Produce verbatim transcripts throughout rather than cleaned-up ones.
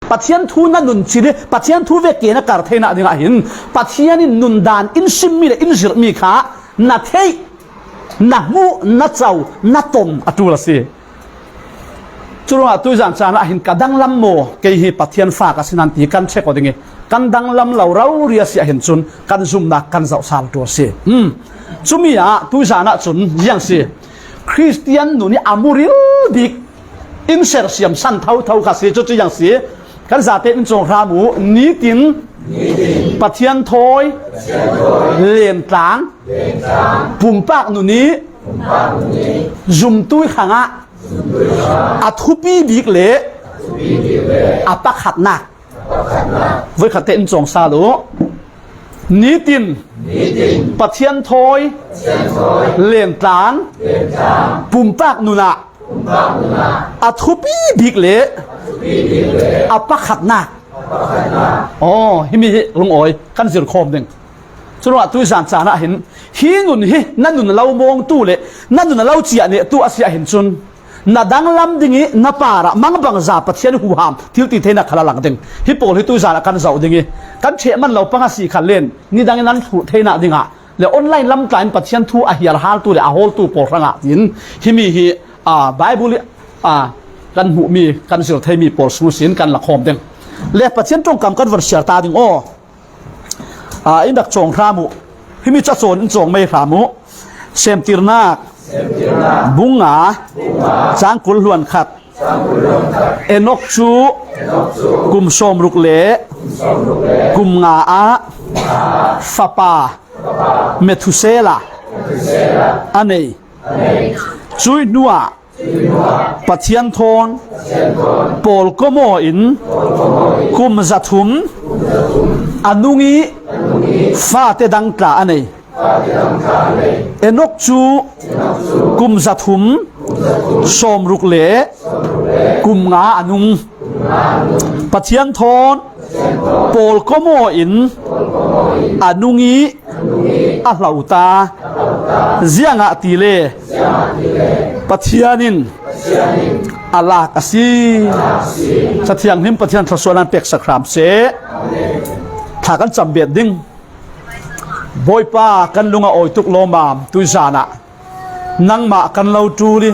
Pathian thu na nun cil i Pathian thu vek ke na kar theihna dingah hin Pathian in nundan in simmi le in zirhmi kha na theih, na hmuh, na co, na tom a ṭul a si. Curuangah tuizan caan ah hin ka danglam maw, kei hi Pathian fa ka si nan ti kan check aw ding i, kan danglam lo rori a si ah hin cun kan zumnak kan zoh sal ṭul a si. Hmm. Cumi ah tuizan ah cun ziang si. Khristian nun i a muril bik in sersiam san thotho kha si, cucu ziang si. Kan zate in cawng hram uh, nitin Pathian thawi, lentlang, pumpak nun i zumtui hrangah a thupi bik le a pakhatnak. Voikhat te in cawng sal uh. Nitin Pathian thawi, lentlang, pumpak nunah a thupi bik le a pakhatnak. Aw, himi hi lungawi kan zir khawm ding. Curuangah tuizan caan ah hin hi nun hi na nun lo mawngtu le na nun lo ciah nehtu a si ah hin cun na danglam ding i na parah mangbangza Pathian huham thil ti theinak khal a lang ding. Hi pawl hi tuizan ah kan zoh ding i kan ṭheh man lo pang a si khal len nidang in nan hruh theinak dingah le online lamtla in Pathian thu a hiarhaltu le a hawltu pawl hrangah tin himi hi, aa, Bible i, aa, kan hmuhmi, kan zir theimi pawl sung sin kan la khawm ding. Le Pathian ṭongkam kan von siar ta ding aw. Aa, in rak cawng hram uh. Himi cacawn in cawng mei hram uh. Semtirnak, bung nga, cang kul hluan khat. Enok cu kum sawmruk le kum nga ah fapa Methusela a nei. Cuih hnuah Pathian thawn pawlkom aw in kum zathum a nung i fate dang tla a nei. Enok cu kum zathum sawmruk le kum nga a nung. Pathian thawn pawlkom aw in a nung i a hlo ta. Ziangahtile Pathian in a lak a si. Cathianghlim Pathian thluasuah nan peksak hram seh. Thla kan cam bet ding. Bawipa, kan lung a awi tuk lawmam tuizan ah nangmah kan lo ṭul i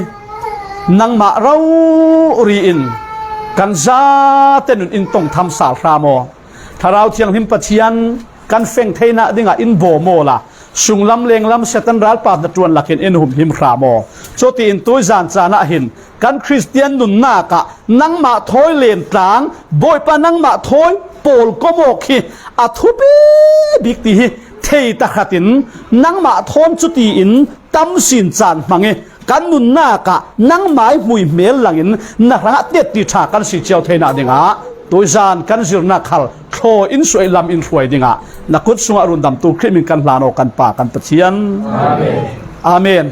nangmah rori in kan zate nun in tong tham sal hram aw. Thlarau Thianghlim Pathian kan feng theinak dingah in bawm aw la, sunglam lenglam Satan ralpa hnaṭuan lakin in humhim hram aw. Cutiin tuizan caan ah hin kan Khristian nunnak ah nangmah thawi lentlang, Bawipa, nangmah thawi pawlkom aw khi a thupi bik ti hi thei tahratin nangmah thawn cutiin tamsin caan hmang i kan nunnak ah nangmai hmuihmel langin na hrangah tetti ṭha kan si cio theinak dingah tuizan kan zirnak khal thlaw in suai lam in hruai dingah na kut sungah rundamtu Khrih min kan hlan aw kan Pa kan Pathian. Amen.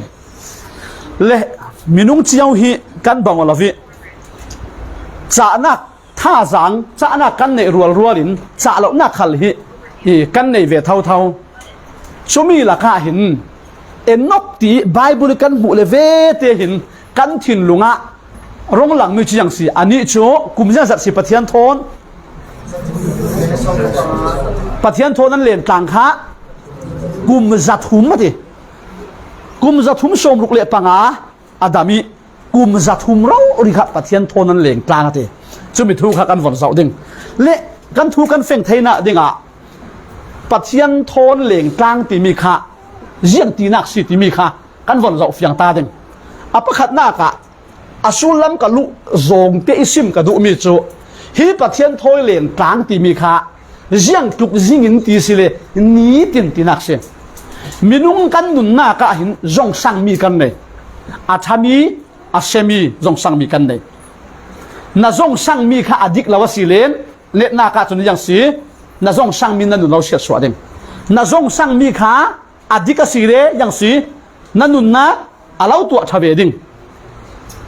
Le minung cio hi kan bang aw lo i cahnak thazaang cahnak kan neih rualrual in cah lonak khal hi, hi kan nei ve thotho. Cumi lakah hin Enok ti Bible i kan hmuh le vete hin kan thinlung ah rung langmi cu ziang si. Anih cu kum ziangzat si Pathian thawn, Pathian thawn an len tlang kha kum zathum a ti. Kum zathum sawmruk le panga a dam i kum zathum rori kha Pathian thawn an leng tlang a ti. Cumi thu kha kan von zoh ding. Le kan thu kan feng theinak dingah Pathian thawn leng tlang timi kha ziang tinak si timi kha kan von zoh fiang ta ding. A pakhatnak ah a sullam ka luh zawngte i sim ka duhmi cu hi Pathian thawi leng tlang timi kha ziang tluk zing in ti si le nitin tinak si. Minung kan nunnak ah hin zongsangmi kan nei. A ṭhami, a semi zongsangmi kan nei. Na zongsangmi kha a dik lo a si len, netnak ah cun ziang si, na zongsangmi na nun lo siatsuah ding. Na zongsangmi kha a dik a si le ziang si, na nunnak a lo tuah ṭha ve ding.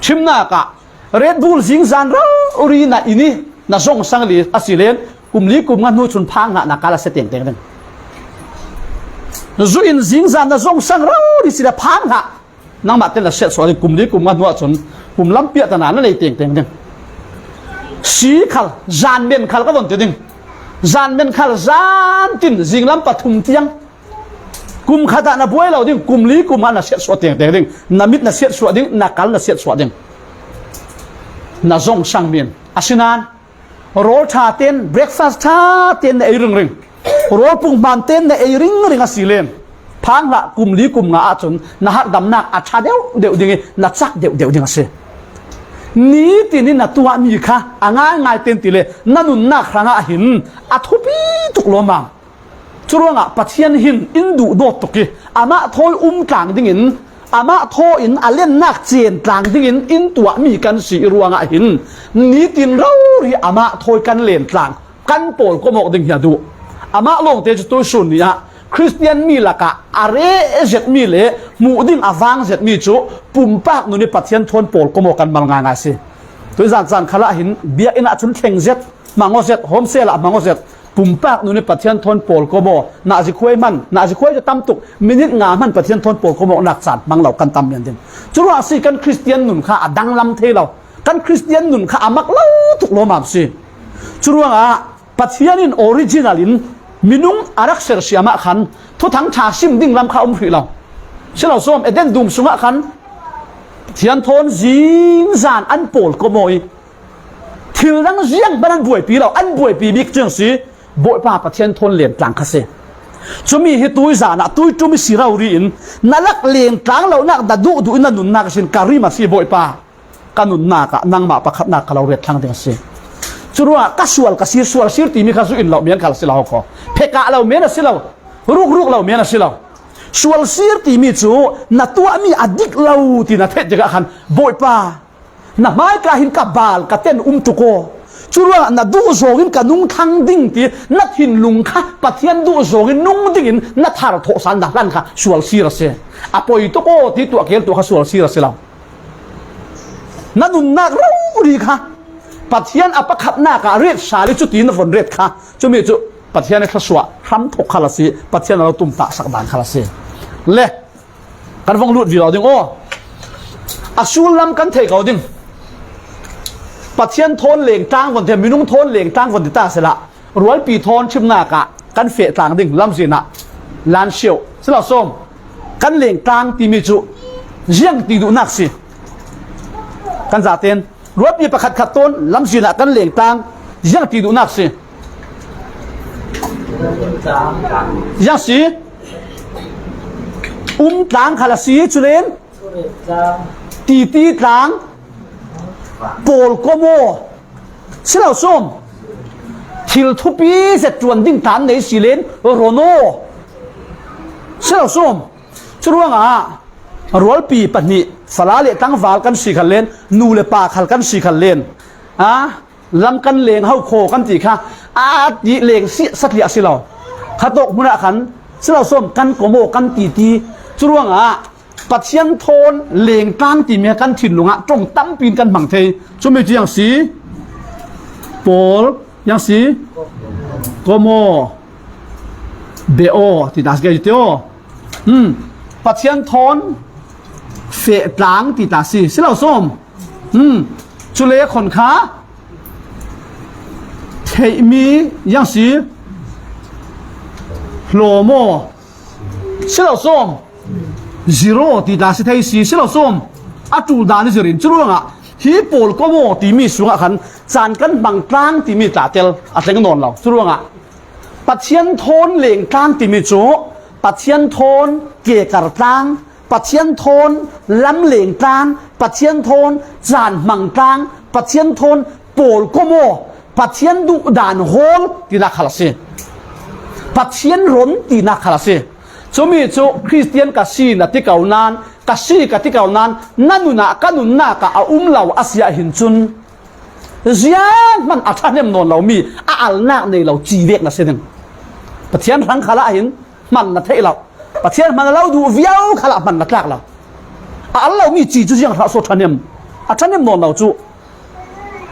Ṭhimnak ah Red Bull zingzan rori na in i na zongsang li a si len kum li kum nga hnu cun phang hngah na kal a si tengteng ding. Zu in zingzan na zongsang rori si le phang hngah nangmah te na siatsuah ding, kum li kum nga hnu ah cun kum lampi ah tana na lei tengteng ding. Si khal, zan men khal ka von ti ding. Zan men khal zan tin zinglam pathum tiang. Kum khat ah na buai lo ding, kum li kum ah na siatsuah tengteng ding. Na mit na siatsuah ding, na kal na siatsuah ding. Na zong sang men. Asinan, rawl ṭha ten, breakfast ṭha ten na ei ringring. Rawl pung hman ten na ei ringring a si len. Phang hlah kum li kum nga ah cun na harhdamnak a ṭha deuhdeuh ding i na cak deuhdeuh ding a si. Nitin in na tuahmi kha a ngaingai ten ti le na nunnak hrangah hin a thupi tuk lawmmam. Curuangah Pathian hin in duhdawt tuk i amah thawi um tlang dingin, amah thaw in a lennak cen tlang dingin in tuahmi kan si i ruangah hin nitin rori amah thawi kan len tlang, kan pawlkom awk ding hi a duh. Amah lawngte cu tuisun ni ah Khristian mi lakah a reh zetmi le hmuh ding a vang zetmi cu pumpak nun i Pathian thawn pawlkom awk kan mal ngaingai si. Tuizan caan khalah hin biakinn ah cun thleng zet, hmang aw zet, home cell ah hmang aw zet, pumpak nun i Pathian thawn pawlkom aw, nazi khuai hman, nazi khuai cu tam tuk, minit nga hman Pathian thawn pawlkom awknak caan hmang lo kan tam men ding. Curuangah si kan Khristian nun kha a danglam thei lo. Kan Khristian nun kha a mak lo tuk lawmmam si. Curuangah Pathian in original in minung a rak ser siam ah khan thuthang ṭha sim ding lam kha um hrih lo. Si lo sawm, Eden dum sungah khan Pathian thawn zingzan an pawlkom aw i thil dang ziang hman an buaipi lo, an buaipi bik cun si Bawipa Pathian thawn len tlang kha si. Cumi hi tuizan ah tuiṭum i si rori in na lak len tlang lonak na duhduh in na nunnak sin ka rim a si Bawipa. Ka nunnak ah nangmah pakhatnak ka lo ret thlang ding a si. Curuangah ka sual ka sir, sual sir timi kha zu in lo men kha a si lo kho. Phekah lo men a si lo. Rukruk lo men a si lo. Sual sir timi cu na tuahmi a dik lo ti na theih tikah khan Bawipa, na hmaika hin ka bal ka ten um tuk aw. Curuangah na duh zawngin ka nung thlang ding ti na thinlung kha Pathian duh zawngin nung dingin na thar thawhsal na hlan kha sual sir a si. A poi tuk aw ti tuah kel tuah kha sual sir a si lo. Na nunnak rori kha Pathian a pakhatnak ah ret sal i cuti na von ret kha, cumi cu Pathian i thluasuah hram thawk khal a si, Pathian a lo tumtahsak dan khal a si. Le kan vong lut viau ding aw. A sullam kan thei ko ding. Pathian thawn leng tlang von ti, minung thawn leng tlang von ti ta sehla, rualpi thawn ṭhimnak ah kan feh tlang ding lamzin ah lan siau si lo sawm. Kan leng tlang timi cu ziang ti duhnak si. Kan zaten rualpi pakhat khat tawn lamzin ah kan leng tlang ziang ti duhnak si. Ziang si. Um tlang khal a si, culen titi tlang, pawlkom aw. Si lo sawm. Thil thupi zet ṭuan ding tlang nei si len ron aw. Si lo sawm. Curuangah rualpi pahnih fala le tlangval kan si khan len, nu le pa khal kan si khan len, a lam kan leng ho khaw kan ti kha a ti leng si satliah si lo. Kha tawk hmunah khan si lo sawm kan kom aw kan titi. Curuangah Pathian thawn leng tlang timi kan thinlung ah ṭong tampi in kan hmang thei. Cumi cu ziang si, pawl, ziang si, kom aw, beh aw ti ta si, kei ti aw. Hmm. Pathian thawn feh tlang ti ta si, si lo sawm. Hmm. Cule khon kha theihmi ziang si, hlawm aw, si lo sawm. Zero ti ta si thei si, si lo sawm. A ṭul dan i zir in, curuangah hi pawlkom aw timi sungah khan caan kan hmang tlang timi tla tel a thleng nawn lo. Curuangah Pathian thawn leng tlang timi cu Pathian thawn kekar tlang, Pathian thawn lam leng tlang, Pathian thawn caan hmang tlang, Pathian thawn pawlkom aw, Pathian duhdan hawl tinak khal a si. Pathian ron tinak khal a si. Cumi cu Khristian ka si na ti ko nain, ka si ka ti ko nain, na nun ah ka nunnak ah a um lo a si ahhin cun, zianghman a ṭhahnem nawn lomi, a alnak nei lo ci vek na si ding. Pathian hrang khal ah hin hman na theih lo. Pathian hman a lo duh viau khal ah hman na tlak lo. A al lomi ci cu ziang hrang ah so ṭhahnem? A ṭhahnem nawn lo cu.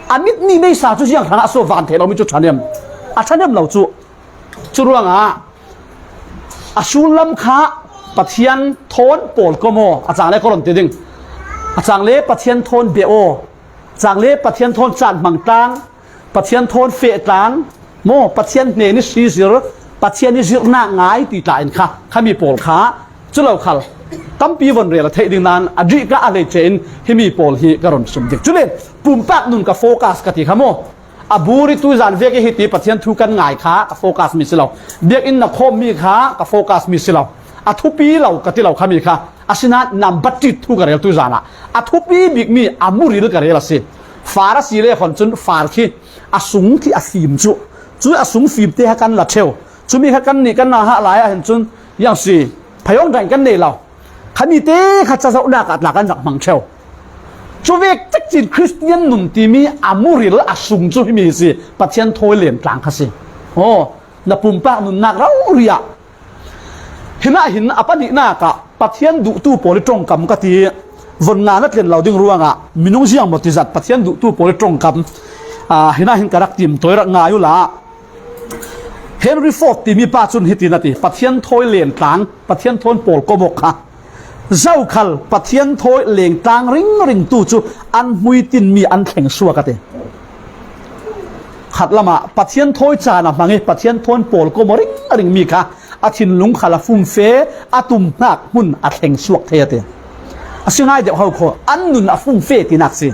A mit ni meisa cu ziang hrang ah so van theih lomi cu ṭhahnem? A ṭhahnem lo cu. Curuangah a sullam kha Pathian thawn pawlkom aw, a cang le ka run ti ding. A cang le Pathian thawn beh aw, cang le Pathian thawn caan hmang tlang, Pathian thawn feh tlang maw, Pathian hnen i sisir, Pathian i zirhnak ngai ti tla in kha, khami pawl kha, cu lo khal tampi von rel a theih ding nain a dih ka a hleice in himi pawl hi ka run sum ding. Cule pumpak nun ka focus ka ti kha maw, a bur i tuzan vek i hiti Pathian thu kan ngai kha ka focus mi si lo. Biakinn na khawm mi kha ka focus mi si lo. A thupi lo ka ti lo khami kha. Asinain nambat ṭit thu ka rel tuzan ah a thupi bikmi a muril ka rel a si. Far a si le khon cun far khi a sung khi a fim cu, cu a sung fim te kha kan la ṭheu. Cumi kha kan nih kan na hah lai ah hin cun yang si phayawng dain kan nei lo. Khami te kha cazohnak ah tla kan rak hmang ṭheu. Cu vek cekcin Khristian nun timi a muril a sung cu himi hi si, Pathian thawi len tlang kha si. Aw, na pumpak nunnak rori ah Hinah hin a pahnihnak ah Pathian duhtu pawl i ṭongkam ka ti. Von nga na tlen lo ding ruangah minung ziang maw tizat Pathian duhtu pawl i ṭongkam, ah, hinah hin ka rak tim tawi rak ngai uhla. Henry Ford timi pa cun hitin a ti, Pathian thawi len tlang, Pathian thawn pawl komawk kha zokhal Pathian thawi len tlang ringringtu cu an hmui tinmi an thleng suak a ti. Khat lamah Pathian thawi caan a hmang i Pathian thawn pawl komawk ringringmi kha a thinlung khal a fumfe, a tumhnak hmun a thleng suak thei a ti. A si ngai deuh ho kho, an nun a fumfe tinak si.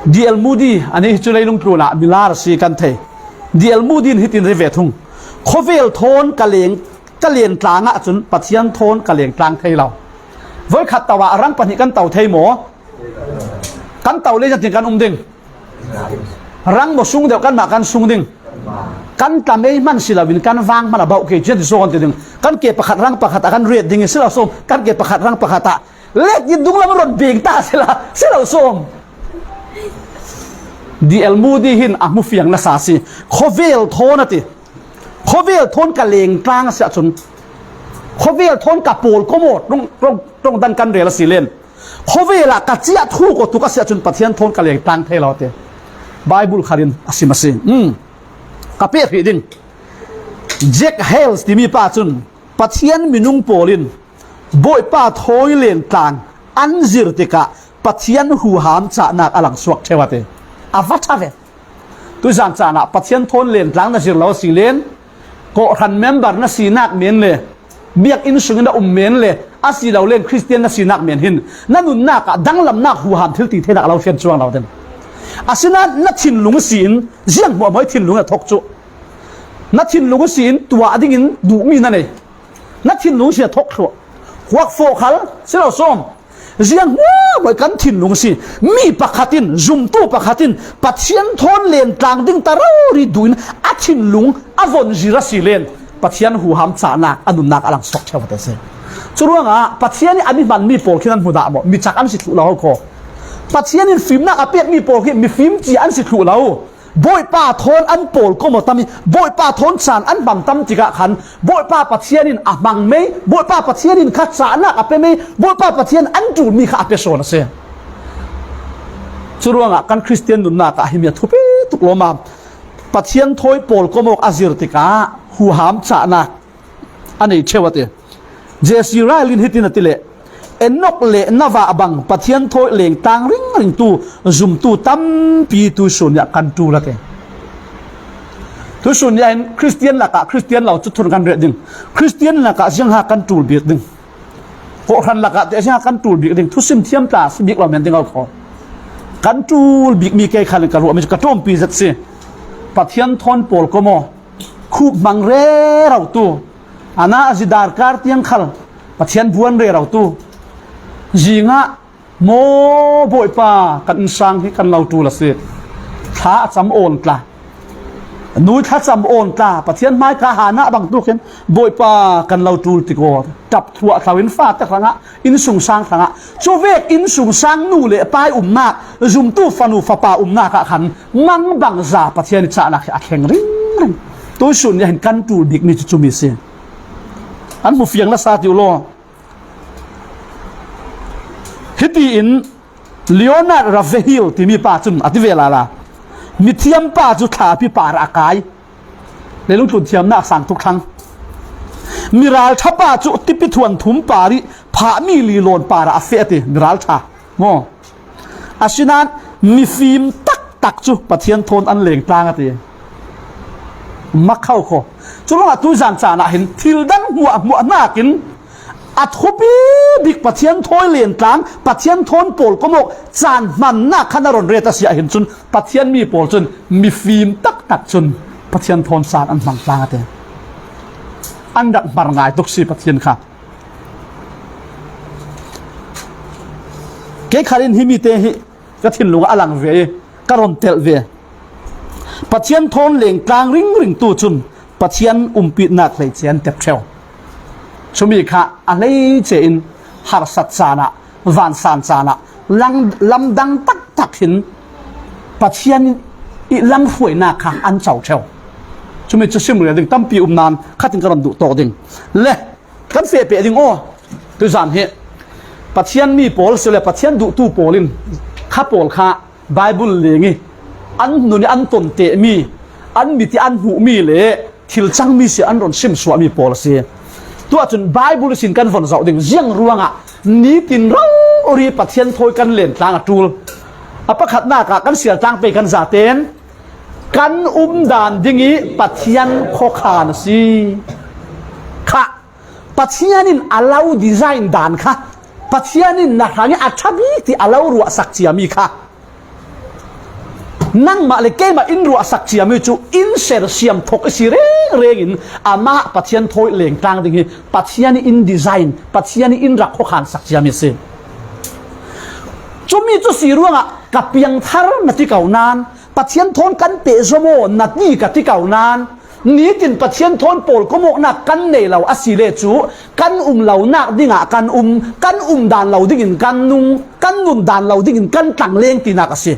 D L Moody, a nih hi cu leilung tlun ah milar a si kan thei. D L Moody in hitin ri ve thung, khuavel thawn ka leng, ka len tlang ah cun Pathian thawn ka leng tlang thei lo. Voikhat tawh ah rang pahnih kan to thei maw? Kan to le, ziangtin kan um ding? Rang maw sung deuh kanmah kan sung ding? Kan tlamei hman si loin kan vang hman a bauh kei cian ti sawn ti ding. Kan ke pakhat rang pakhat ah kan ret ding i si lo sawm. Kan ke pakhat rang pakhat ah let in dunglam ron beng ta si la, si lo sawm. D L Moody hin a hmufiang nasa si. Khuavel thawn a ti. Khuavel thawn ka leng tlang a si ahcun, khuavel thawn ka pawl komawk ṭong, ṭong, ṭong dan kan rel a si len. Khuavel ah ka ciah thuk aw tuk a si ahcun Pathian thawn ka leng tlang thei lo a ti. Bible khat in a sim a si. Um. Ka peh hrih ding. Jack Hales timi pa cun Pathian minung pawl in Bawipa thawi len tlang an zir tikah Pathian huham cahnak a langsuak ṭheu a ti. A va ṭha ve. Tuzan caan ah Pathian thawn len tlang na zir lo a si len, kawhhran member na sinak men le, biakinn sungin a um men le, a si lo len Khristian na sinak men hin na nunnak ah danglamnak huham thil ti theinak a lo fian cuang lo ding. Asinain na thinlung si in ziang hmuahhmuah i thinlung a thok cu, na thinlung si in tuah dingin duhmi na nei. Na thinlung si a thok thluah. Huak fawh khal si lo sawm. Ziang hmuahhmuah kan thinlung si. Mi pakhat in, zumtu pakhat in Pathian thawn len tlang ding ta rori duh in a thinlung a von zir a si len Pathian huham cahnak a nunnak a langsuak ṭheu a si. Curuangah Pathian i a mi hmanmi pawl khin an hmu dah maw? Mi cak an si thluh lo kho. Pathian in fimnak a pekmi pawl khi mifim cia an si thluh lo. Bawipa thawn an pawl komawk tam i, Bawipa thawn caan an hmang tam tikah khan, Bawipa Pathian in a hmang mei, Bawipa Pathian in kha cahnak a pe mei, Bawipa Pathian an ṭulmi kha a pe sawn a si. Curuangah kan Khristian nunnak ah himi a thupi tuk lawm a, Pathian thawi pawl komawk a zir tikah huham cahnak a nei ṭheu a ti. J C Ryle in hitin a ti le, Enok le Navah bang Pathian thawi leng tlang ringringtu zumtu tampi tuihsun ni ah kan ṭul a ti. Tuihsun ni ah hin Khristian lakah Khristian lo cu thurn kan reh ding. Khristian lakah ziangha kan ṭul bik ding. Kawhhran lakah te ziangha kan ṭul bik ding. Thusim thiam tla si bik lo men ding a kho. Kan ṭul bikmi kei khan ka ruahmi cu ka ṭawmpi zet si. Pathian thawn pawl komawk khup hmang rero tu, a na a zi darkar tiang khal Pathian buan rero tu, zingah maw Bawipa kan innsang hi kan lo ṭul a si. Thla a cam awn tla, nui thla cam awn tla, Pathian hmaika hanah bang tu khin Bawipa kan lo ṭul tik aw, ṭap thluah thlo in fate hrangah, innsungsang hrangah, cuvek innsungsang nu le pa i umnak, zumtu fanu fapa umnak ah khan mangbangza Pathian i cahnak hi a thleng ringring. Tuihsun ni ah hin kan ṭul bikmi cu cumi si. An hmu fiang nasa ti uh law. Hiti in Leonard Ravenhill timi pa cun a ti ve lala. Mithiam pa cu thlapi par ah a kai. Leilung tlun thiamnak sang tuk thlang. Miralṭha pa cu tipi thuan thum par i phahmi lilawn par ah a feh a ti, miralṭha. Maw? Asinain mifim tak tak cu Pathian thawn an leng tlang a ti. Mak kho kho. Cu lawngah tuizan caan ah hin thil dang hmuahhmuah nakin a thupi bik Pathian thawi len tlang, Pathian thawn pawl komawk caan hmannak khan a ron ret a si ah hin cun Pathian mi pawl cun mifim taktak cun Pathian thawn caan an hman tlang a ti. An rak hmar ngai tuk si Pathian kha. Kei khat in himi te hi ka thinlung ah a lang ve i ka ron telh ve. Pathian thawn leng tlang ringring tu cun Pathian umpitnak hleice an tep ṭheu. Cumi kha a hleice in harsat caan ah, vansan caan ah, lang-, lamdang taktak hin Pathian i lamhruainak kha an co ṭheu. Cumi cu sim rel ding tampi um nain khat in ka ron duh tawk ding. Le, kan feh peh ding aw. Tuizan hi Pathian mi pawl si le Pathian duhtu pawl in kha pawl kha Baibal leng i an nun i an ton tehmi, an mit i an hmuhmi le thil cangmi si an ron simsuahmi pawl a si. Tuah cun Baibal ihsin kan von zoh ding. Ziang ruangah nitin rori Pathian thawi kan len tlang a ṭul? A pakhatnak ah kan sial tlang pei kan zaten kan um dan ding i Pathian khuakhan a si. Kha Pathian in a lo design dan kha, Pathian in na hrang i a ṭha bik ti a lo ruahsak ciami kha, nangmah le keimah in ruahsak ciami cu in sersiam thok i si rengreng in amah Pathian thawi leng tlang ding hi Pathian in design, Pathian in rak khuakhansak ciami a si. Cumi cu si ruangah ka piangthar na ti ko nain, Pathian thawn kan pehzom aw na ti ka ti ko nain, nitin Pathian thawn pawl komawknak kan nei lo a si le cu kan um lonak dingah kan um, kan um dan lo dingin kan nung, kan nun dan lo dingin kan tlang leng tinak a si.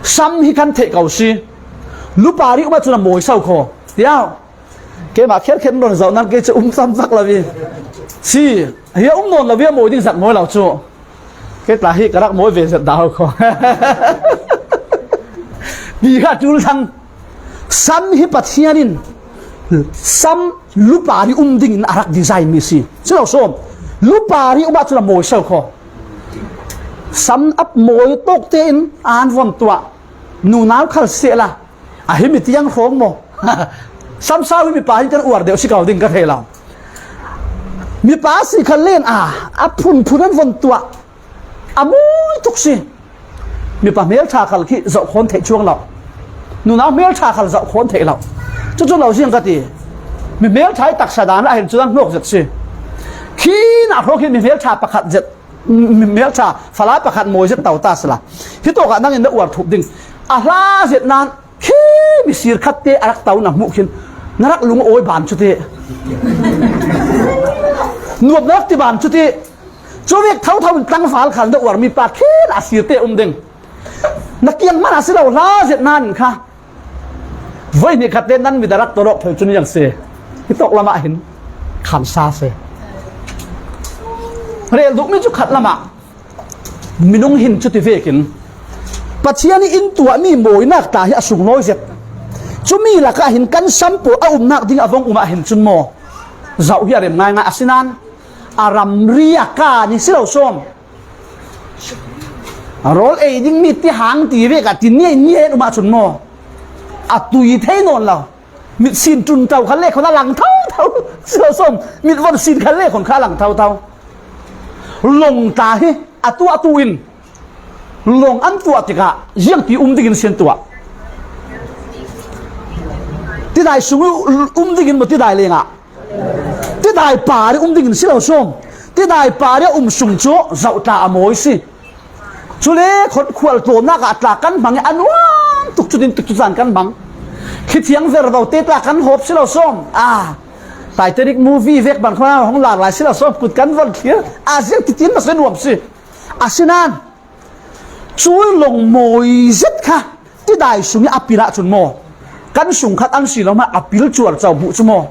Sam hi kan theih ko si. Lupa ri um ahcun a mawi so kho. Tiah keimah kherkher in ron zoh nan kei cu um cam vak lo i si. Hi a um nawn lo i a mawi ding zat mawi lo cu. Kei tla hi ka rak mawi ve zet dah ho kho. Ti kha ṭul thlang. Sam hi Pathian in sam lupa ri um dingin a rak design mi si. Si lo sawm. Lupa ri um ahcun a mawi so kho. Sam a mawi tawk tein aan von tuah. Nunau khal sehla. A hi mi tiang hrawng maw? Samsau hi mipa hin kan uar deuh si ko ding ka thei lo. Mipa si kha len a, a phunphun an von tuah. A mawi tuk si. Mipa hmelṭha khal khi zoh khawn theih chuang lo. Nunau hmelṭha khal zoh khawn theih lo. Cucu lo ziang ka ti. Mi hmelṭha i taksa dan ah hin cu nan hnawk zet si. Khi na hrawng hin mi hmelṭha pakhat zet, mi hmelṭha fala pakhat mawi zet to ta sila. Hi tawkah nangin na uar thup ding. A hla zet nan khi mi sir khat te a rak to na hmuh khin na rak lung a awi ban cu ti. Nuam na rak ti ban cu ti. Cu vek thotho in tlangval khal na uar mi pa khin a sir te um ding. Na kiang hman a si lo hla zet nan kha. Voi hnih khat te nan mit a rak tolok thoi cun yang si. Hi tawk lamah hin khamsa si. Rel duhmi cu khat lamah minung hin cuti vekin Pathian i in tuahmi mawinak ta hi a sunglawi zet. Cumi lakah hin kan sam pawl a umnak ding a vong um ah hin cun maw, zoh hi a rem ngaingai a si nan a ramri a kan i si lo sawm. A rawl ei ding mi ti hang ti vek ah ti niai niai an um ah cun maw, a tui thei nawn lo. Mit sin ṭun ṭo khan le khon a lang thotho. Si lo sawm, mit von sin khan le khon kha a lang thotho. Lawng ta hi a tuahtu in lawng an tuah tikah ziangti um dingin sin tuah. Tidai sung um dingin maw tidai lengah? Tidai par i um dingin si lo sawm. Tidai par i a um sung cu zoh tla a mawi si. Cule khual tlawmnak ah tla kan hmang i a nuam tuk cu tin tuk cu caan kan hmang. Khi thiang vervo te tla kan hawp si lo sawm. A Titanic movie vek ban khuana hong lar lai si lo sawm, kut kan von thlir. A ziang titin hmasa nuam si. A si nan, cu lawng mawi zet kha tidai sung i a pil ahcun maw, kan sung khat an si lo hmanh a pil cuar co hmuh cu maw,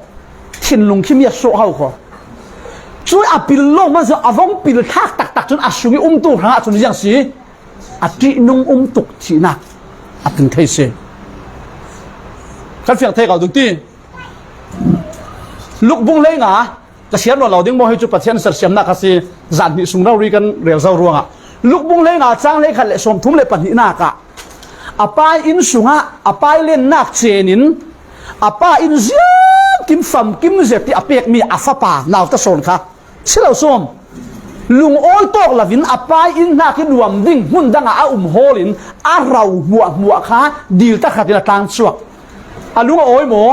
thinlung khi mi a sawh ho kho. Cu a pil lo hmanh cu a vong pil thlak taktak cun a sung i umtu hrang ahcun ziang si, a ṭihnung um tuk thihnak a tling thei si. Kan fiang thei ko ding ti. Lukbung hleinga, ka siar nawn lo ding maw, hi cu Pathian sersiamnak kha si, zan hnih sung rori kan rel zo ruangah. Lukbung hleinga cang hleikhat le sawmthum le pahnihnak ah, A pa inn sungah a pa inn lennak cenin a pa inn ziangkim famkim zet ih a pekmi a fapa nauta sawn kha si lo sawm. Lungawi tawk loin a pa inn hnak hi nuam ding hmun dangah a um hawlin a rau hmuahhmuah kha dil takhatin a tlang suak. A lung a awi maw?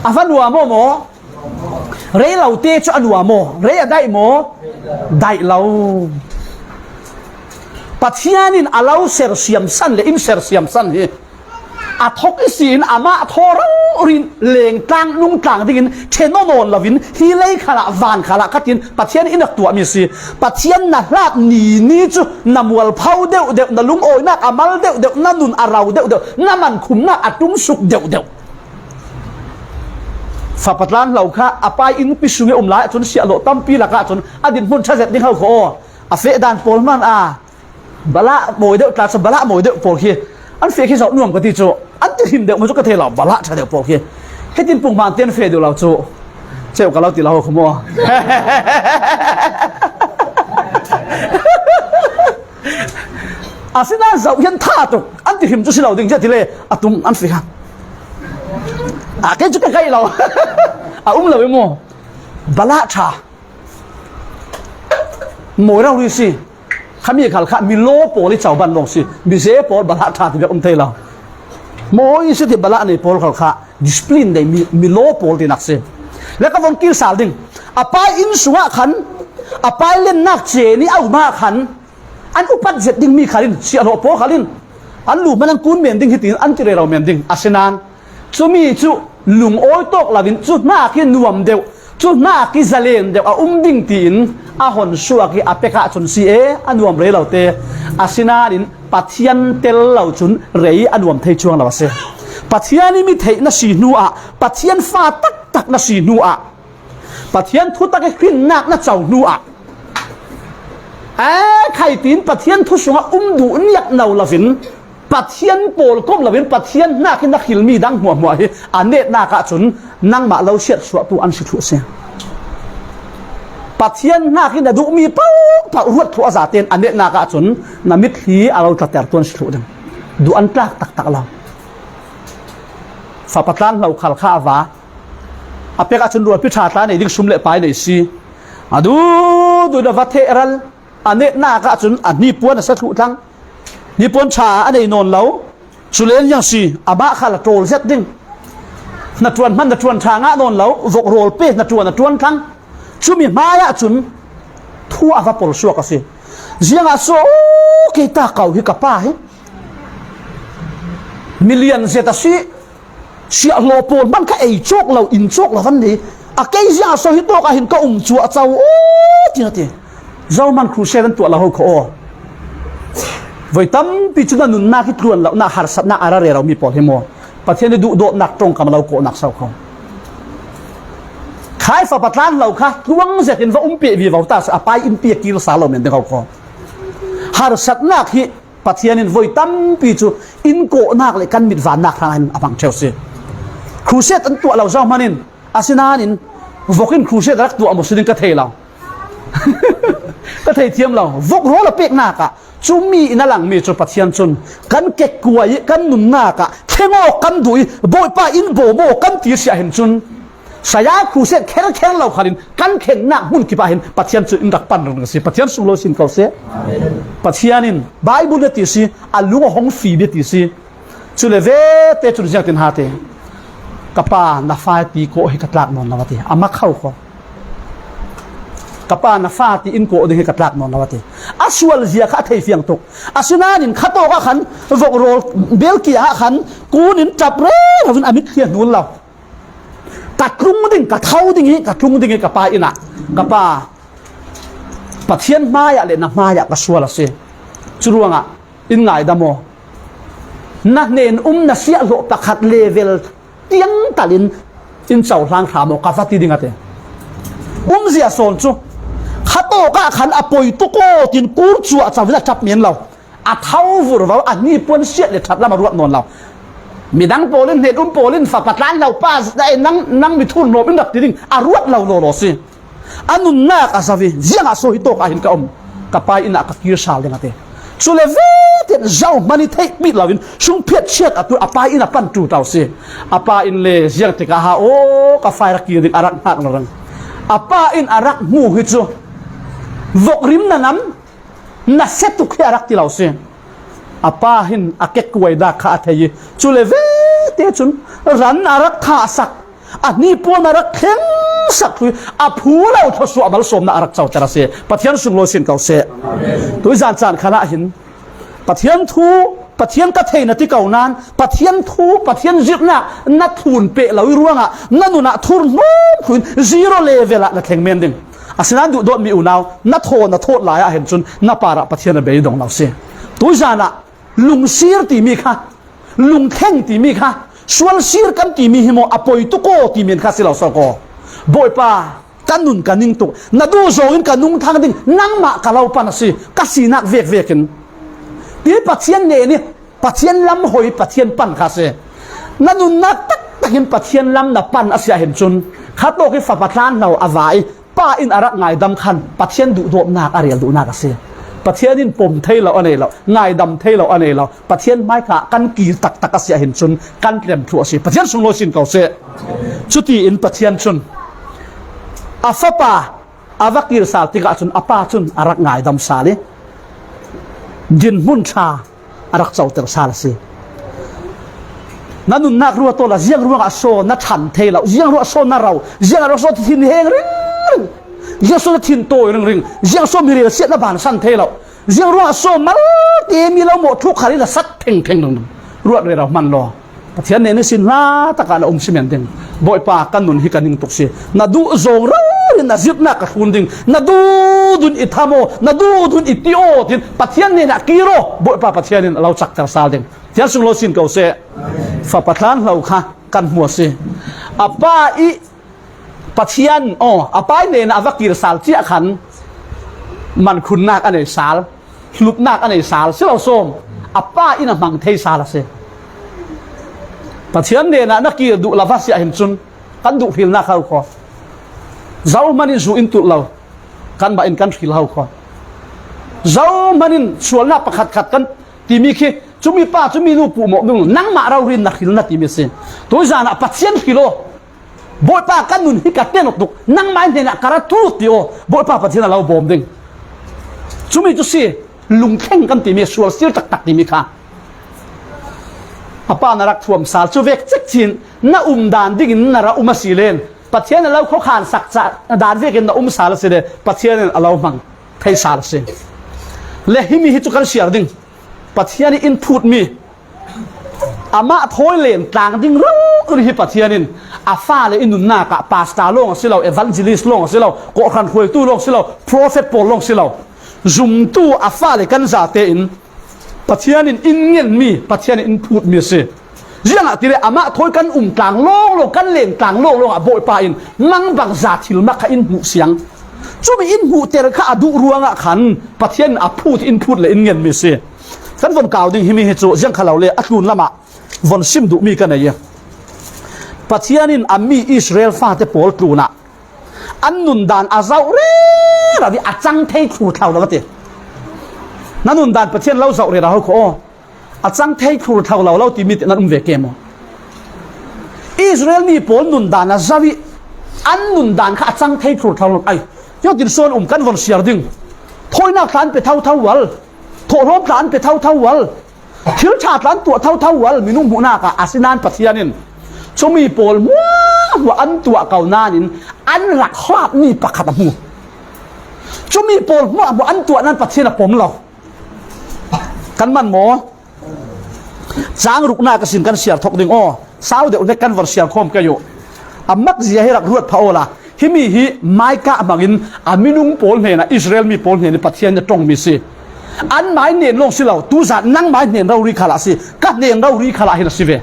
A va nuam aw maw? Rei lo te cu a nuam aw? Rei a daih maw? Daih lo. Pathian in a lo sersiam san le in sersiam san hi a thok ihsin amah thaw rori in lengtlang nungtlang dingin ṭhen aw nawn loin hi lei khalah van khalah khatin Pathian in a tuahmi a si. Pathian na hlat ni ni cu na mualpho deuhdeuh, na lungawinak a mal deuhdeuh, na nun a rau deuhdeuh, na mankhumnak a tumsuk deuhdeuh. Fapa tlanhlo kha a pa innpi sung i um lai ahcun siahlawh tampi lakah cun a dinhmun ṭha zet ding ho kha aw. A feh dan pawl hmanh a balah mawi deuh tla cu balah mawi deuh pawl khi an feh khi zoh nuam ka ti cu an ti hrim deuh maw cu ka thei lo, balah ṭha deuh pawl khi hitin pung hmang tian feh deuh lo cu ceu ka lo ti lo ho kha maw? Asinain zoh hian tha tuk an ti hrim cu si lo ding, ziah ti le a tum an feh kha. A kei cu ka kaih lo. A um lo i maw? Balah ṭha mawi rori si. Khami khal kha mi law pawl i coban lawng si. Mize pawl balah ṭha ti bek um thei lo. Mawi si ti balah nei pawl khal kha discipline nei mi, mi law pawl tinak si. Le ka von kir sal ding. A pa inn sungah khan a pa lennak cen i a um ah khan an upat zet dingmi khal in, siahlawh pawl khal in an lu hmanh an kun men ding hitin an ti rero men ding. Asinain cumi cu lungawi tawk loin cu hna khi nuam deuh, cu hna khi zalen deuh a um ding tiin a hon suak i a pek ahcun si e, a nuam rei lo te. Asinain Pathian tel lo cun rei a nuam thei cuang lo a si. Pathian i mi theih na si hnu ah, Pathian fa taktak na si hnu ah, Pathian thutak i hrinnak na co hnu ah, ee, khai tiin Pathian thu sungah um duh niak no loin Pathian pawl kom loin Pathian hnak hi na hrilmi dang hmuahhmuah hi a netnak ahcun nangmah lo siatsuahtu an si thluh a si. Pathian hnak hi na duhmi paohpaoh ruat thluh a zaten a netnak ahcun na mitthli a lo tlatertu an si thluh ding. Duh an tlak taktak lo. Fapa tlanhlo khal kha a va. A pek ahcun rualpi ṭha tla nei ding sum le pai nei si. A duhduh a va theh ral. A netnak ahcun a hnipuan a sa thluh tlang. Hnipuan ṭha a nei nawn lo. Cu len ziang si, amah khal a ṭawl zet ding. Hnaṭuan hmanh hnaṭuan ṭha ngah nawn lo. Vok rawl pe hnaṭuan a ṭuan tlang. Cumi hmai ahcun thu a va pol suak a si. Ziangah so kei ta ko hi ka pa hi milian zet a si. Siahlawh pawl hmanh kha ei cawk lo, in cawk lo van ni. A kei ziah so hi tawk ah hin ka um cuah co aw, tiah a ti. Zohman crusade an tuah lo ho kha aw. Voi tampi cu na nunnak hi tluan lo, na harsatnak a ra rero mi pawl hi maw? Pathian i duhdawtnak ṭongkam a lo kawhnak so kho. Khai fapa tlanhlo kha tluang zetin va um peh vivo ta si, a pai innpi a kir sal lo men ding ho kho. Harsatnak hi Pathian in voi tampi cu in kawhnak le kan mit vannak hrang in a hmang ṭheu si. Crusade an tuah lo zohman in, asinain vok in crusade a rak tuah maw si ding ka thei lo. Ka thei thiam lo. Vok rawl a peknak ah cumi in a langmi cu Pathian cun kan kekkuai ih kan nunnak ah thleng aw kan duh ih Bawipa in bawm aw kan ti si ah hin cun, saya crusade kherkher lo khalin kan khennak hmun kipah hin Pathian cu in rak pan ring a si. Pathian sunglawi sin ko seh. Pathian in Baibal a ti si, a lung a hong fim a ti si. Cule vete cun ziangtin ha te, ka pa na fa ti kawh hi ka tlak nawn lo a ti. A mak kho kho. Ka pa na fa ti in kawh ding hi ka tlak nawn lo a ti. A sual zia kha a thei fiang tuk. Asinain khatawk ah khan vok rawl belkia ah khan kun in ṭap rero in a mit hliah hnul lo. Ka tlung ding, ka tho ding hi, ka tlung ding hi ka pa inn ah, ka pa, Pathian hmaiah le na hmaiah ka sual a si. Curuangah in ngaidam aw. Na hnen um na siahhlawh pakhat level tiang talin in cohlang hram aw, ka va ti ding a ti. Umzia sawn cu khatawk ah khan a poi tuk aw tin kur cuah co in a ṭap men lo. A tho vurvo, a hnipuan siat le ṭhat lam a ruat nawn lo. Midang pawl in, hnen um pawl in, fapa tlanhlo pa, eh, nang, nang mi thun hnawm in rak ti ding a ruat lo lawlaw si. A nunnak a zoh i, ziangah so hi tawk ah hin ka um, ka pa inn ah ka kir sal ding a ti. Cule ve ten zau hmani theihpih loin sungphiat chiat a tu a pa in a pan tu tau si. A pa in le ziang tikah ha aw ka fai rak kir ding a rak hngak lo rang. A pa in a rak hmu hi cu vok rim na nam na setuk hi a rak ti lo si. A pa hin a kekkuai dak kha a thei i cu le vete cun ran a rak thahsak, a hnipuan a rak thlengsak thlu i a phu lo thluasuah malsawmna a rak coter a si. Pathian sunglawi sin ko seh. Tui zan caan khalah hin Pathian thu, Pathian ka thei na ti ko nain Pathian thu, Pathian zirhnak na thlun peh lo i ruangah na nun ah thurhnawm thlu in zero level ah na thleng men ding. Asinain duhdawtmi unau, na thaw na thawt lai ah hin cun na parah Pathian a bei dong lo si. Tui zan ah lungsir timi kha, lungthleng timi kha, sualsir kan timi hi maw a poi tuk aw timi an kha si lo so ko. Bawipa, ka nun ka ning tuk, na duh zawngin ka nungthang ding, nangmah ka lo pan a si, ka sinak vekvek in. Ti Pathian nen i, Pathian lam hoi, Pathian pan kha si. Na nunnak taktak in Pathian lam na pan a si ah hin cun, kha tawk i fapa tlan hlo a va i, pa in a rak ngaidam khan Pathian duhdawtnak a rel duhnak a si. Pathian in pom thei lo a nei lo, ngaidam thei lo a nei lo. Pathian hmaika kan kir taktak a si ah hin cun kan tlem thluh a si. Pathian sunglawi sin ko seh. Cutiin Pathian cun a fapa a va kir sal tikah cun a pa cun a rak ngaidam sal i dinhmun ṭha a rak coter sal a si. Na nunnak ruat awla ziang ruangah so na ṭhan thei lo, ziang ruah so na ro, ziang ruah so thin heng ringring, ziang so na thin tawi ringring, ziang so mi relsiat na bansan thei lo, ziang ruangah so malte mi lo mawh thluk khal in a sat phengpheng ringring, ruat rero hman law. Pathian nen ihsin hla takah na um si men ding. Bawipa, ka nun hi ka ning tuk si. Na duh zawng rori na zirhnak ka thlun ding. Na duhdun i tham aw, na duhdun i ti aw, tin Pathian hnenah kir aw. Bawipa Pathian in a lo cakter sal ding. Pathian sunglawi sin ko seh. Fapa tlan hlo kha kan hmu a si. A pa i Pathian, aw, a pa i hnenah a va kir sal ciah khan mankhunnak a nei sal, hlutnak a nei sal si lo sawm, a pa in a hmang thei sal a si. Pathian hnenah na kir duh lo va si ah hin cun kan duh hrilnak ho kho. Zohman in zu in tulh lo, kanmah in kan hril ho kho. Zohman in sualnak pakhatkhat kan timi khi, cumi pa, cumi nu puhmawh ding, nangmah rori in na hril na timi si. Tui zan ah Pathian hril aw. Bawipa, ka nun hi ka ten tuk, nangmah hnenah ka ra thut ti aw, Bawipa Pathian a lo bawm ding. Cumi cu si, lungthleng kan timi, sualsir taktak timi kha. A pa na rak thuam sal cu vek cekcin, na um dan dingin na ra um a si len, Pathian a lo khuakhan sak ca dan vekin na um sal a si le, Pathian in a lo hmang thei sal a si. Le himi hi cu kan siar ding, Pathian i in phutmi, amah thawi len tlang ding rori hi Pathian in a fale i nunnak ah pastor lawng a si lo, evangelist lawng a si lo, kawhhran hruaitu lawng a si lo, prophet pawl lawng a si lo, zumtu a fale kan zate in Pathian in in ngenmi, Pathian in in phutmi a si. Ziangahtile amah thawi kan um tlang lawnglawng, kan len tlang lawnglawng ah Bawipa in mangbangza thil mak kha in hmuh siang. Cumi in hmuhter kha a duh ruangah khan Pathian in a phut, in phut le in ngenmi a si. Kan von kau ding himi hi cu ziang kha lo le a tlun lamah von sim duhmi ka nei. Pathian in a mi Israel fate pawl tlunah an nundan a zoh rero i a cang thei thlur thlo lo a ti. Na nundan Pathian lo zoh rero ho kho aw. A cang thei thlur thlo lo lo timi ti nan um ve ke maw? Israel mi pawl nundan a zoh i an nundan kha a cang thei thlur thlo lo. Ai, yo tin sawn um kan von siar ding. Thawinak tla an pe thotho ual. Thawhlawm tla an pe thotho ual. Thil ṭha tla an tuah thotho ual, minung hmuhnak ah, asinain Pathian in cumi pawl hmuahhmuah an tuah ko nain an rak hlatmi pakhat a hmu. Cumi pawl hmuahhmuah an tuah nain Pathian a pom lo. Kan man maw? Cang ruknak a sin kan siar thok ding aw. Sau deuh nek kan von siar khawm kei uh. A makzia hi rak ruat pha awla. Himi hi Micah hmangin a minung pawl hnenah Israel mi pawl hnen i Pathian a ṭongmi si. An mai nen lawng si lo, tuzan nang mai hnen rori khalah si, ka hnen rori khalah hin a si ve.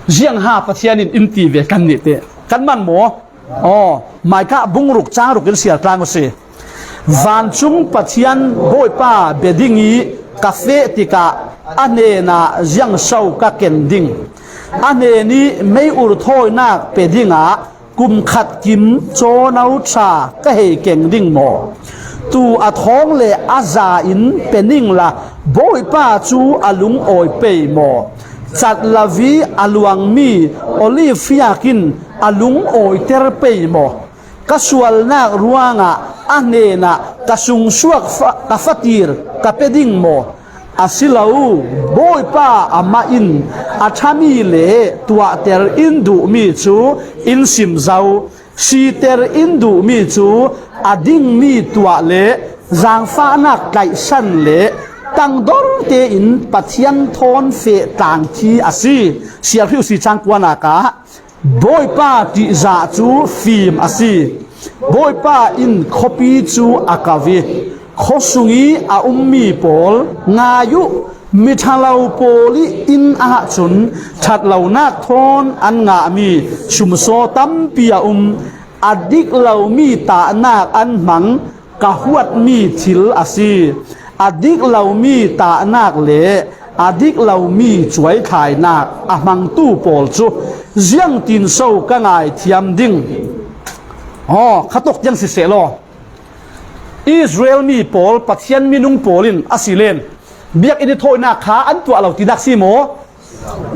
Ziangha Pathian in in ti ve kan nih te. Kan man maw? Aw, Micah bung ruk cang ruk in siar tlang uh si. Vancung Pathian Bawipa bia ding i ka feh tikah a hnenah ziangso ka ken ding. A hnen i mei ur thawinak pe dingah kum khat kim cawno ṭha ka hei keng ding maw? Tuu a thawng le a za in pe ningla, Bawipa cu a lungawi pei maw? Cat lo i a luangmi olive fiak in a lungawiter pei maw? Ka sualnak ruangah a hnenah ka sungsuak fa, ka fatir ka pe ding maw? A si lo, Bawipa amah in a ṭhami le tuahter in duhmi cu in sim zo. Siter in duhmi cu a dingmi tuah le zaangfahnak tlaihsan le tangdor tein Pathian thawn feh tlang khi a si. Siarhri u si cang kuanak ah Bawipa ṭihzah cu fim a si. Bawipa in khuapi cu a ko i, khuasung i a ummi pawl, ngai uh, mi ṭha lo pawl i inn ahcun ṭhat lonak thawn an ngahmi sumsaw tampi a um. A dik lomi tahnak an hmang, ka huatmi thil a si. A dik lomi tahnak le a dik lomi cuaithlainak a hmangtu pawl cu ziangtin so ka ngaithiam ding? Aw, khatawk tiang si sehlaw, Israel mi pawl, Pathian minung pawl in a si len biakinn i thawinak kha an tuah lo tinak si maw?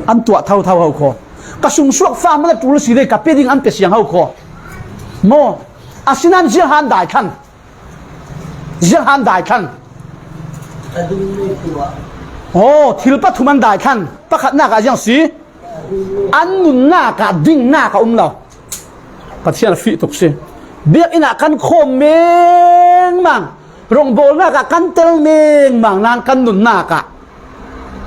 An tuah thotho ho kho. Ka sungsuak fa hmanh a ṭul si le ka pe ding an pe siang ho kho. Maw? Asinain zianghan dai thlang. Zianghan dai thlang. Aw, thil pathum an dai thlang. Pakhatnak ah ziang si? An nunnak ah dingnak a um lo. Pathian a fih tuk si. Biakinn ah kan khawm mengmang, rongbawlnak ah kan tel mengmang nain kan nunnak ah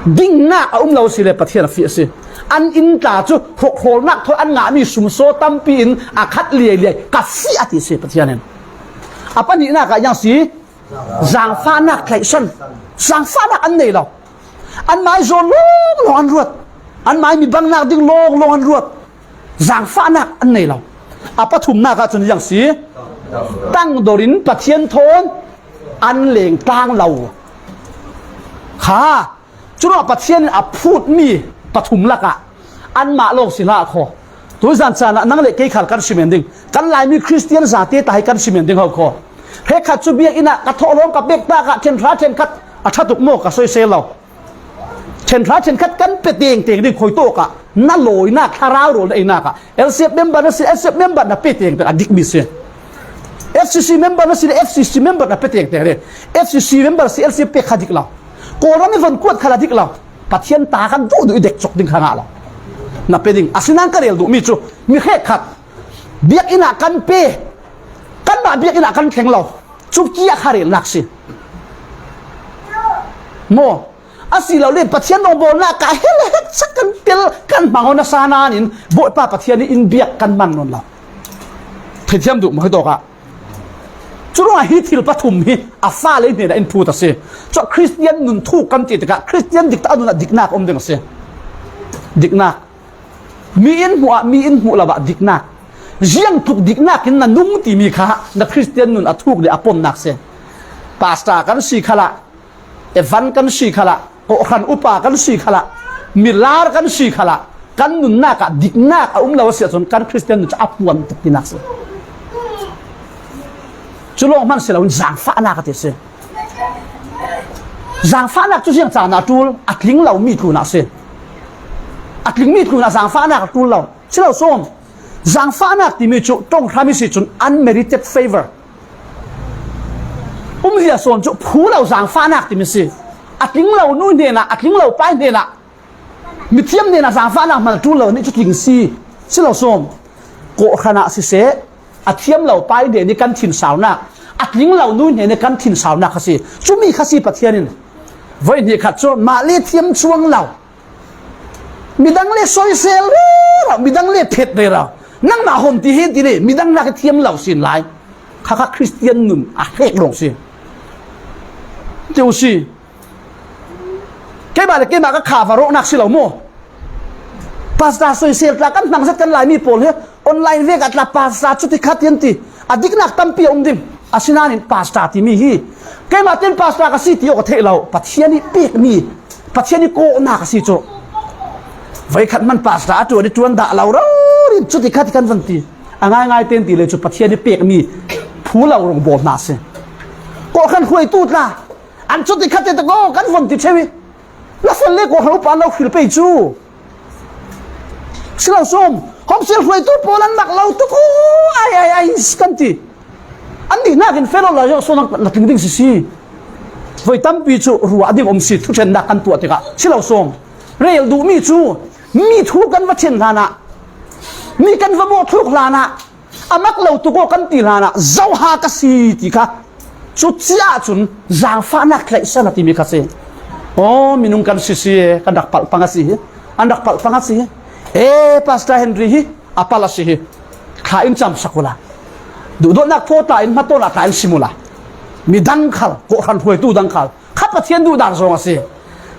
dingnak a um lo si le Pathian a fih a si. An inn tla cu hrawkhrawlnak thawn an ngahmi sumsaw tampi in a khat liailiai ka fih a ti si Pathian in. A pahnihnak ah ziang si? Zaangfahnak tlaihsan. Zaangfahnak an nei lo. An mai zawn lawnglawng an ruat. An mai mi bangnak ding lawnglawng an ruat. Zaangfahnak an nei lo. A pathumnak ah cun ziang si? Tangdor in Pathian thawn an leng tlang lo. Kha. Curuangah Pathian in a phutmi pathum lakah anmah lawng si hlah kho. Tuizan caan ah nang le kei khal kan si men ding. Kan Laimi Khristian zate ta hi kan si men ding ho kho. Hrekkhat cu biakinn ah ka thawhlawm ka pek takah ṭhenhra ṭhenkhat a ṭha tuk maw ka soisel lo. Ṭhenhra ṭhenkhat kan pe tengteng ding khuitawk ah na lawinak thlarau rawl na einak ah L C F member na si, L C F member na pe tengteng a dikmi si. F C C member na si le F C C member na pe tengteng le F C C member si L C F pek kha dik lo. Kawlram i von kuat khal a dik lo. Pathian ta kan duh duh i dek cawk ding kha ngah lo. Na pe ding. Asinain ka rel duhmi cu mi hrekkhat biakinn ah kan pe, kanmah biakinn ah kan thleng lo. Cuti a kha relnak si. Maw? Asilole Pathian rongbawlnak ah hel hek sak kan tel kan hmang aw nasa nain Bawipa Pathian nih in biak kan man nawn lo. Theithiam duh maw hi tawkah? Curuangah hi thil pathum hi a fale hnenah in phut a si. Cuah Khristian nun thuk kan ti tikah Khristian dik ta a nun ah diknak a um ding a si. Diknak. Mi in hmuh ah, mi in hmuh lo ah diknak. Ziang tuk diknak in na nung timi kha na Khristian nun a thuk le a ponnak si. Pastor kan si khalah, evan kan si khalah, kawhhran upa kan si khalah, milar kan si khalah, kan nunnak ah diknak a um lo a si ahcun kan Khristian nun cu a puan tuk tinak si. Cu lawng hman si loin zaangfahnak a ti si. Zaangfahnak cu ziang caan ah a ṭul, a tling lomi tlunah a si. A tlingmi tlunah zaangfahnak a ṭul lo. Si lo sawm. Zaangfahnak timi cu ṭong hram i si cun unmerited favor. Umzia sawn cu phu lo zaangfahnak timi si. A tling lo nu hnenah, a tling lo pai hnenah, mithiam hnenah zaangfahnak hman a ṭul lo nih cu tling si. Si lo sawm. Kawhhran ah siseh, a thiam lo pai hnen i kan thinsaunak, a tling lo nu hnen i kan thinsaunak kha si. Cumi kha si Pathian in voi hnih khat cu mah le thiam chuang lo. Midang le soisel rero, midang le phet rero. Nangmah hom ti hen ti le midang nak i thiam lo sin lai. Khakha Khristian nun a hrek lawng si. Ti u si. Keimah le keimah ka kha va rawhnak si lo maw? Pastor soisel tla kan hmang zet kan Laimi pawl hi online vek ah tla pastor cu ti kha tian ti. A diknak tampi a um ding. Asinain pastor timi hi keimah tein pastor ka si ti awk a theih lo. Pathian i pekmi, Pathian i kawhnak a si cu. Voikhat hman pastor a ṭuan i ṭuan dah lo rori cu ti kha ti kan van ti. A ngaingai tein ti le cu Pathian i pekmi phu lo rung bawl hna a si. Kawhhran hruaitu tla an cuti khate tak aw kan von ti theu hi. Na fel le kawhhran upa an lo hrilh pei cu. Si lo sawm, home cell hruaitu pawl an mak lo tuk u, ai, ai, ai, kan ti. An dihnak in fellow lai zong sawn na tling ding si si. Voi tampi cu ruah ding um si, thuṭhennak kan tuah tikah si lo sawm. Rel duhmi cu mi thu kan va ṭhen hlanah, mi kan va mawhthluk hlanah, a mak lo tuk aw kan ti hlanah zoha ka si ti kha cucia cun zangfahnak tlaihsan a timi kha si. Aw, minung kan si si e, kan rak palh pang a si hi, an rak palh pang a si hi. E, Pastor Henry hi a palh a si hi. Thla in camsak uhla, duhdawtnak thaw ta in hmatawn ah thla in sim uhla, mi dang khal, kawhhran hruaitu dang khal kha Pathian duhdan zong a si.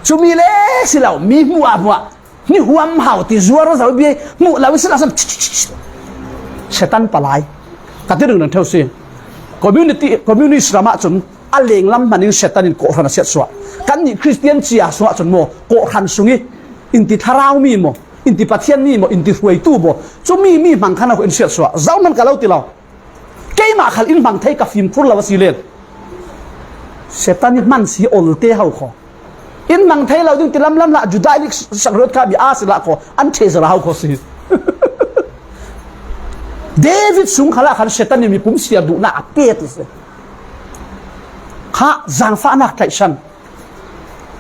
Cumi le si lo, mi hmuah hmuah, ni huam hau ti zuar zo bia hmuh lo in si lo, sam Satan palai ka ti ringring theu si. Community, communist ramah cun a lenglam hman in Satan in kawhhran a siatsuah. Kannih Khristian cia sungah cun maw, kawhhran sung i inti thlarau mi maw, inti Pathian mi maw, inti hruaitu maw, cumi mi hmang khan a huah in siatsuah. Zohman ka lo ti lo. Keimah khal in hmang thei ka fimkhur lo a si len, Satan i hman si olte ho kho. In hmang thei lo ding ti lamlam hlah, Judah lik sakriat kha mi a si lah kho, an thei zara ho kho si. David sung khalah khan Satan i mipum siar duhnak a pet si. Kha zangfahnak tlaihsan.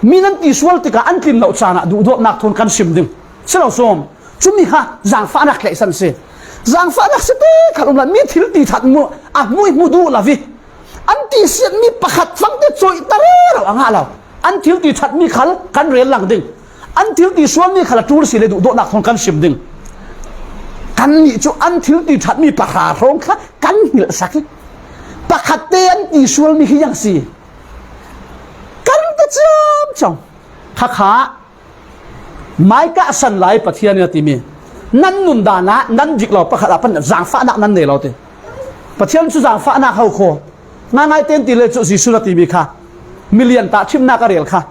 Mi nan ti sual tikah an tlim loh caan ah duhdawtnak thawn kan sim ding si lo sawm. Cumi kha zangfahnak tlaihsan si. Zangfahnak si te khat um lo, mi thil ti that mu a hmuih hmu duh lo i an ti siatmi pakhat fangte cawih ta rero a ngah lo. An thil ti thatmi khal kan rel lang ding. An thil ti sualmi khal a ṭul si le duhdawtnak thawn kan sim ding. Kannih cu an thil ti thatmi pahra hrawng kha kan hngilhsak i pakhatte an ti sualmi hi yang si. Kan ti ciamco. Khakha mai kah san lai Pathian in a timi, nan nun dan ah nan dik lo pakhat ah pan zangfahnak nan nei lo ti. Pathian cu zangfahnak ho kho. Ngaingai ten ti le cu Jesuh na timi kha milian tah ṭhimnak a rel kha.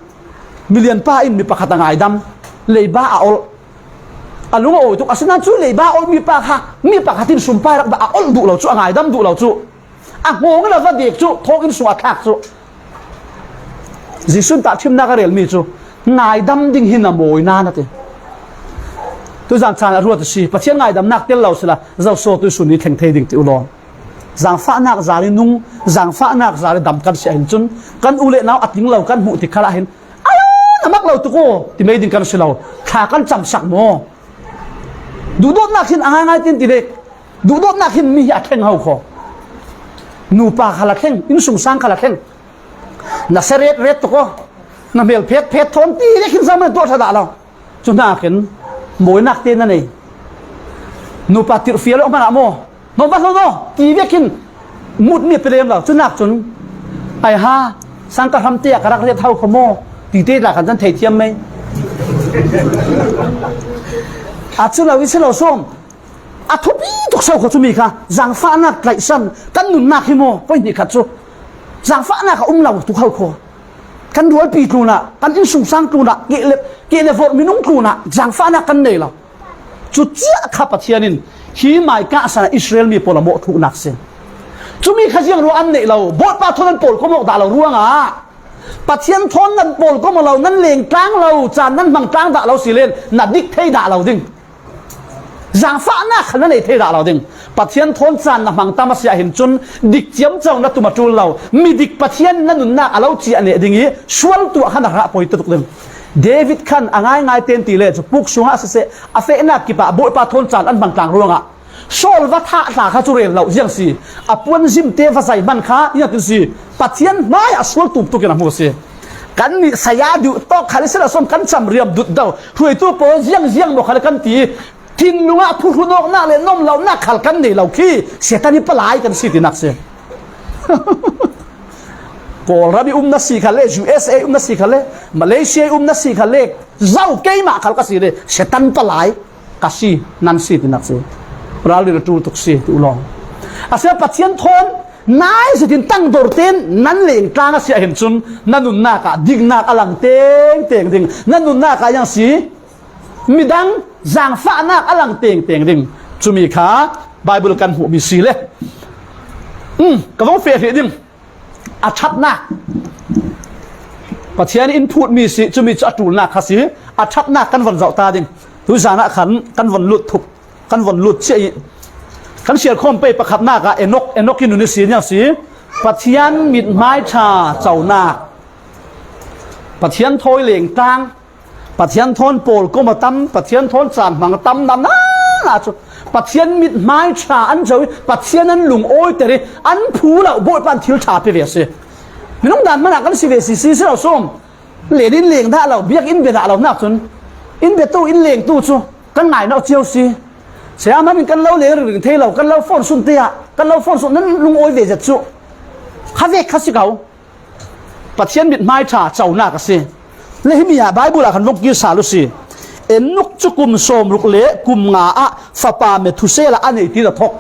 Milian pa in mi pakhat a ngaidam, leiba a olh. A lung a awi tuk, asinain cu leiba a olhmi pa kha mi pakhat in sumpai rak dah a olh duh lo cu, a ngaidam duh lo cu. A hngawng in a va dek cu, thawng in sung a thlak cu. Jesuh in tahṭhimnak a relmi cu ngaidam ding hi na mawi na na ti. Tuzan caan a ruat a si. Pathian ngaidamnak tel lo sila, zoso tuisun ni thleng thei ding ti u law. Zangfahnak zari nung, zangfahnak zari dam kan si ahhin cun, kan u le nau a tling lo kan hmuh tik khalah hin, "Ayo, na mak lo tuk aw," ti mai ding kan si lo. Thla kan camsak maw? Duhdawtnak hin a ngaingai tin ti le, duhdawtnak hin mi hi a thleng ho kho. Nupa khal a thleng, innsungsang khal a thleng. Na se ret ret tuk aw, na hmel phet phet thawn ti le khin zohman tuah ṭha dah lo. Cu hnakin mawinak te na nei. Nupa tirhfial awk hmanah maw, "No va hlo no," ti vekin mut mi a pelem lo. Cunak cun, "Ai ha, sang ka hram te ah ka rak ret hau kho maw?" ti te tla kan can thei thiam mei. A cu lo i si lo sawm. A thupi tuk so kho cu mi kha zangfahnak tlaihsan kan nunnak hi maw, point hnih khat cu zangfahnak a um lo tuk ho kho. Kan rualpi tlunah, kan innsungsang tlunah, keh le, keh le vorh minung tlunah zangfahnak kan nei lo. Cucia kha Pathian in hi mai kah san ah Israel mi pawl a mawh thluhnak si. Cumi kha ziang ruang an neih lo, Bawipa thawn an pawl khawm awk dah lo ruangah Pathian thawn nan pawl khawm lo, nan leng tlang lo, caan nan hmang tlang dah lo si len na dik thei dah lo ding. Zangfahnak kha na nei thei dah lo ding. Pathian thawn caan na hmang tam a si ahhin cun dik ciamco na tum a ṭul lo. Midik Pathian na nunnak a lo ciah neh ding i sual tuah kha na rah poi tuk ding. David khan a ngaingai ten ti le cu puk sungah a siseh, a fehnak kipah Bawipa thawn caan an hmang tlang ruangah Saul va thah hla kha cu rel lo ziang si. A puanzim te va zai hman kha ziang tin si. Pathian hmai ah sual tum tuk in a hmu si. Kannih saya duh tawk khal i si lo sawm kan camriam dut do. Hruaitu pawl ziang ziang maw khal kan ti. Thinlung ah phuhrun awknak le nomlonak khal kan nei lo khi Satan i palai kan si tinak si. Kawlram i um na si khal le, U S A i um na si khal le, Malaysia i um na si khal le, zo keimah khal ka si le, Satan palai ka si, nan si tinak si. Ralrin a ṭul tuk si, ti u law. A si Pathian thawn nai zetin tangdor tein nan leng tlang a si ahhin cun na nunnak ah diknak a lang tengteng ding, na nunnak ah yang si midang zangfahnak a lang tengteng ding. Cumi kha Bible kan hmuhmi si le, um, ka vong feh hrih ding. A ṭhatnak, Pathian in phut mi si, cumi cu a ṭulnak kha si. A ṭhatnak kan von zoh ta ding. Tuizan ah khan kan von lut thuk, kan von lut chiah i kan siar khawm pei pakhatnak ah Enok, Enok i nun i si niang si. Pathian mithmai ṭha conak, Pathian thawi leng tlang, Pathian thawn pawl kom a tam, Pathian thawn caan hmang a tam, nam na na cu Pathian mithmai ṭha an co i Pathian an lungawiter i an phu lo Bawipa in thil ṭha pe ve si. Minung dan hmanah kan si ve si, si, si lo sawm. Len in leng dah lo, biak in bia dah lo nak cun in biatu, in lengtu cu kan ngai no cio si. Sayamah in kan lo leng ringring thei lo, kan lo phone sun te ah kan lo phone sun nan lungawi ve zet cu kha vek kha si ko. Pathian mithmai ṭha conak a si. Le himi ah Baibal ah khan vung kir sal u si. Enok cu kum sawmruk le kum nga ah fapa Methusela a nei tiin a thok.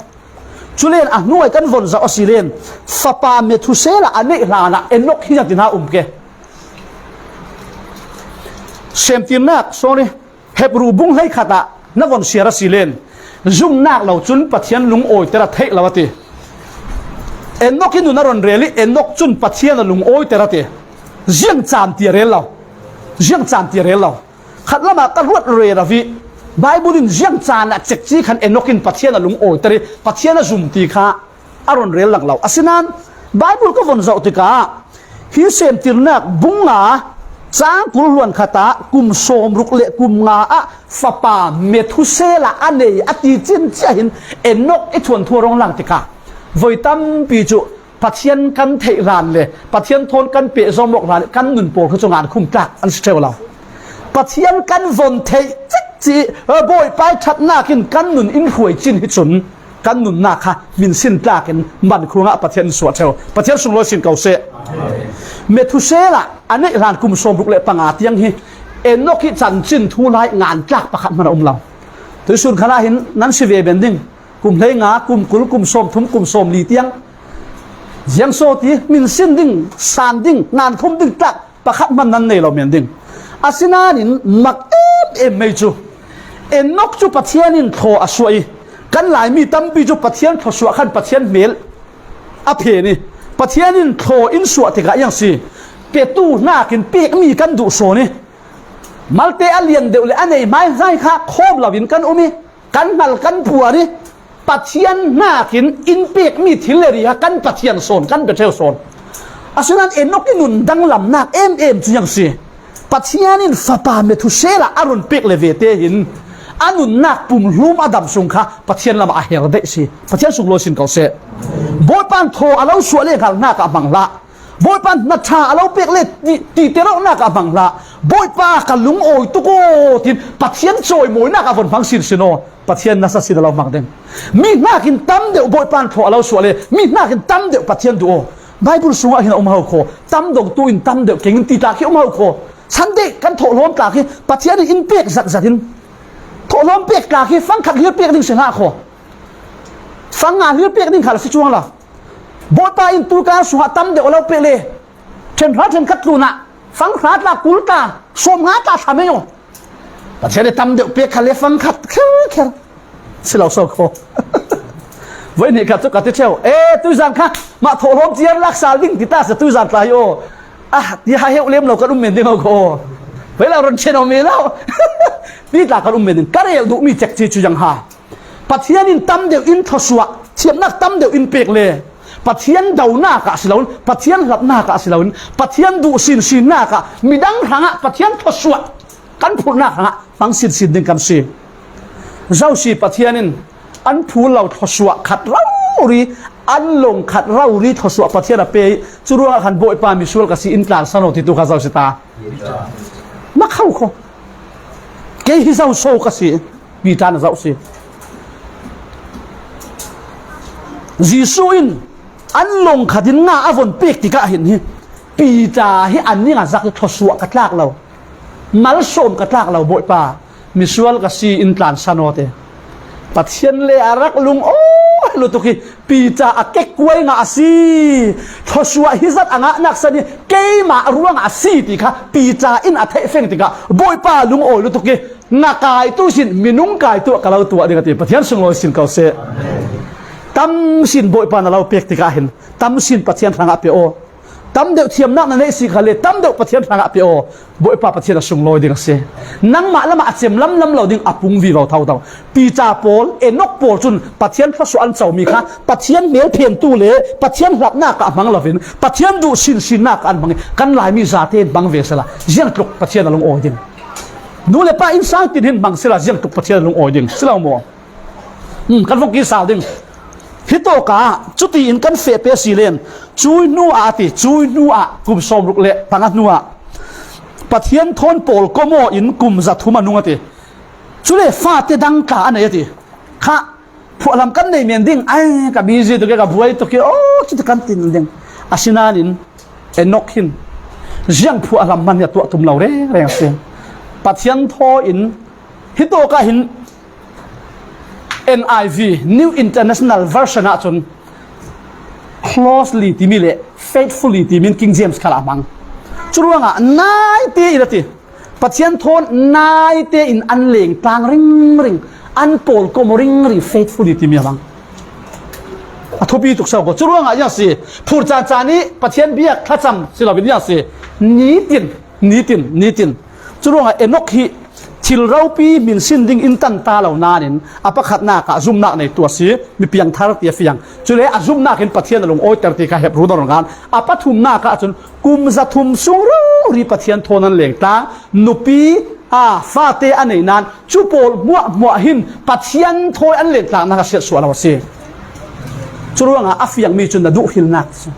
Culen a hnuai kan von zoh a si len fapa Methusela a neih hlanah Enok hi zat in a um ke. Semtirnak, sorry. Hebru bung hleikhat ah na von siar a si len zumnak lo cun Pathian lungawiter a theih lo a ti. Enok i nun a ron rel i Enok cun Pathian a lungawiter a ti. Ziang caan ti a rel lo. Ziang caan ti a rel lo. Khat lamah ka ruat rero i Baibal in ziang caan ah cekci khan Enok in Pathian a lungawiter i Pathian a zum ti kha a ron rel lang lo. Asinain Baibal ka von zoh tikah hi Semtirnak bung nga cang kul hluan khat ah kum sawmruk le kum nga ah fapa Methusela a nei a ti cin cia hin Enok i thuanthu a rung lang tikah voi tampi cu Pathian kan theih hlan le Pathian thawn kan pehzawm awk hlan kan nun pawl kha cu ngan khum tlak an si ṭheu lo. Pathian kan von theih cekci, Bawipa i ṭhatnak in kan nun in hruai cin hi cun kan nunnak kha min sin tlak in man khungah Pathian in suah ṭheu. Pathian sunglawi sin ko seh. Methusela a neih hlan kum sawmruk le panga tiang hi Enok i cancin thu lai ngan tlak pakhat hman a um lo. Tuisun khan ah hin nan si ve men ding. Kum hleinga, kum kul, kum sawmthum, kum sawmli tiang ziang saw ti min sin ding, san ding, ngan khum ding tlak pakhat hman nan nei lo men ding. Asinain mak em em mei cu Enok cu Pathian in thlaw a suah i kan Laimi tampi cu Pathian thlawsuah khan Pathian hmel a phen i Pathian in thlaw in suah tikah iang si petu hnakin pekmi kan duh sawn i malte a lian deuh le a nei hmaihmai kha khawm loin kan um i kan hngal kan puar i Pathian hnakin in pekmi thil le ri kha kan Pathian sawn kan pe ṭheu sawn. Asinain Enok i nun danglamnak em em cu iang si. Pathian in fapa Methusela a run pek le ve te hin a nunnak pumhlum a dam sung kha Pathian lamah a her deih si. Pathian sunglawi sin ko seh. Bawipa in thaw a lo suah le hngalhnak ah hmang hlah. Bawipa in hna ṭha a lo pek le ti, ti tereuhnak ah hmang hlah. Bawipa ka lungawi tuk aw, tin Pathian cawimawinak ah von hmang sinsin aw. Pathian nasa sin a lo hmang ding. Mi hnakin tam deuh Bawipa in thaw a lo suah le mi hnakin tam deuh Pathian duh aw. Baibal sungah hin a um ho khaw. Tam dongtu in tam deuh keng in ti tlak hi um ho khaw. Sunday kan thawhlawm tlak hi Pathian in in pek zat zat in thawhlawm pek tlak hi fangkhat hlir pek ding si hlah khaw. Fang nga hlir pek ding khal a si cuang la. Bawipa in tu ka sungah tam deuh a lo pek le ṭhen hra ṭhen khat tlunah fang hra tla kul tla sawm nga tla thla mei aw. Pathian i tam deuh pek kha le fang khat kher kher si lo so kho. Voi nih khat cu ka ti ṭheu e, tuizan kha mah thawhlawm ciar lak sal ding ti ta sa tuizan tla hi aw. Ah, ti ha heu lem lo kan um men ding aw kho. Voi lo ron chen aw me lo. Ti tla kan um men ding ka rel duh mi cek ci cu yang ha. Pathian in tam deuh in thluasuah, thiamnak tam deuh in pek le Pathian donak ah si loin, Pathian hlatnak ah si loin, Pathian duh sinsinnak ah midang hrangah Pathian thluasuah kan phurhnak hrangah hmang sinsin ding kan si. Zosi Pathian in an phur lo thluasuah khat rori, an lawng khat rori thluasuah Pathian a pe i, cu ruangah khan Bawipa misual ka si in tlansan aw titu kha zosi ta. Mak ho kho. Kei hi zo so ka si. Peter na zoh si. Jesuh in an lawng khat in nga a von pek tikah hin hi Peter hi an ning a zak i thluasuah ka tlak lo, malsawm ka tlak lo, Bawipa, misual ka si in tlansan aw te. Pathian le a rak lungawi lutuk hi Peter a kekkuai ngah a si. Thluasuah hi zat a ngahnak san hi keimah ruangah a si ti kha Peter in a theih feng tikah Bawipa lungawi lutuk hi na kaitu sin minung kaitu ah ka lo tuah ding a ti. Pathian sunglawi sin ko seh. Tam sin Bawipa na lo pek tikah hin tam sin Pathian hrangah pe aw. Tam deuh thiamnak na neih si kha le, tam deuh Pathian hrangah pe aw. Bawipa Pathian a sunglawi ding a si. Nangmah lamah a cem lamlam lo ding, a pung vivo thotho. Peter pawl, Enok pawl cun Pathian thluasuah an comi kha Pathian hmelphentu le Pathian hlapnak ah hmang loin Pathian duh sinsinnak ah an hmang i kan Laimi zate in hmang ve sehla ziangtluk Pathian a lungawi ding. Nu le pa innsang tin hin hmang sehla ziangtluk Pathian a lungawi ding. Si lo maw? Hmm, kan vung kisal ding. Hitawkah cutiin kan feh peh si len, cui hnu ah a ti, cui hnu ah kum sawmruk le panga hnu ah Pathian thawn pawl kom aw in kum za thum a nung a ti. Cule fate dang tla a nei a ti. Kha phuahlam kan nei men ding, ai, ka busy tuk e, ka buai tuk e, aw, cuti kan tin ding. Asinain Enok hin ziang phuahlam hman hi a tuah tum lo rengreng a si. Pathian thaw in hitawkah hin N I V, New International Version ah cun closely timi le faithfully timi in King James khal a hmang. Curuangah naite in a ti. Pathian thawn naite in an leng tlang ringring, an pawl kom ringring faithfully timi a hmang. A thupi tuk so ko. Curuangah ziang si, phur caan caan ih Pathian biak thlacam si loin ziang si, nitin, nitin, nitin. Curuangah Enok hi thil ropi hminsin ding in tan ta lo nain a pakhatnak ah zumnak neitu a si, mi piangthar ti a fiang. Cule a zumnak in Pathian a lungawiter ti kha Hebru dor ngan. A pathumnak ah cun kum za thum sung rori Pathian thawn an leng tlang, nupi a fate a nei nain cu pawl hmuahhmuah hin Pathian thawi an leng tlaknak a siatsuah lo a si. Curuangah a fiangmi cun na duhhilnak a si.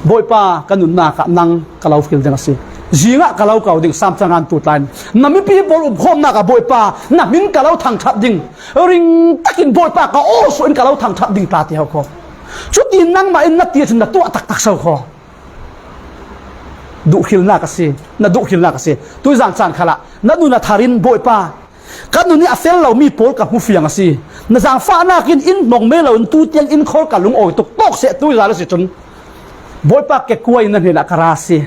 Bawipa, ka nunnak ah nang ka lo hil ding a si. Zingah ka lo ko ding, Sam cangan tu tlain. Na mipi pawl umkhawmnak ah Bawipa, na hmin ka lo thangṭhat ding. Ringtakin Bawipa ka aw suah in ka lo thangṭhat ding tla ti ho kho. Cutin nangmah in na ti ahcun na tuah taktak so kho. Duhhilnak a si, na duhhilnak a si. Tuizan caan khalah na nun a thar in, Bawipa, ka nun ih a fel lomi pawl ka hmu fiang a si. Na zaangfahnak in in hnong mei loin tutiang in khor ka lungawi tuk tawk seh, tuizan a si cun Bawipa, kekua in na hnenah ka ra a si.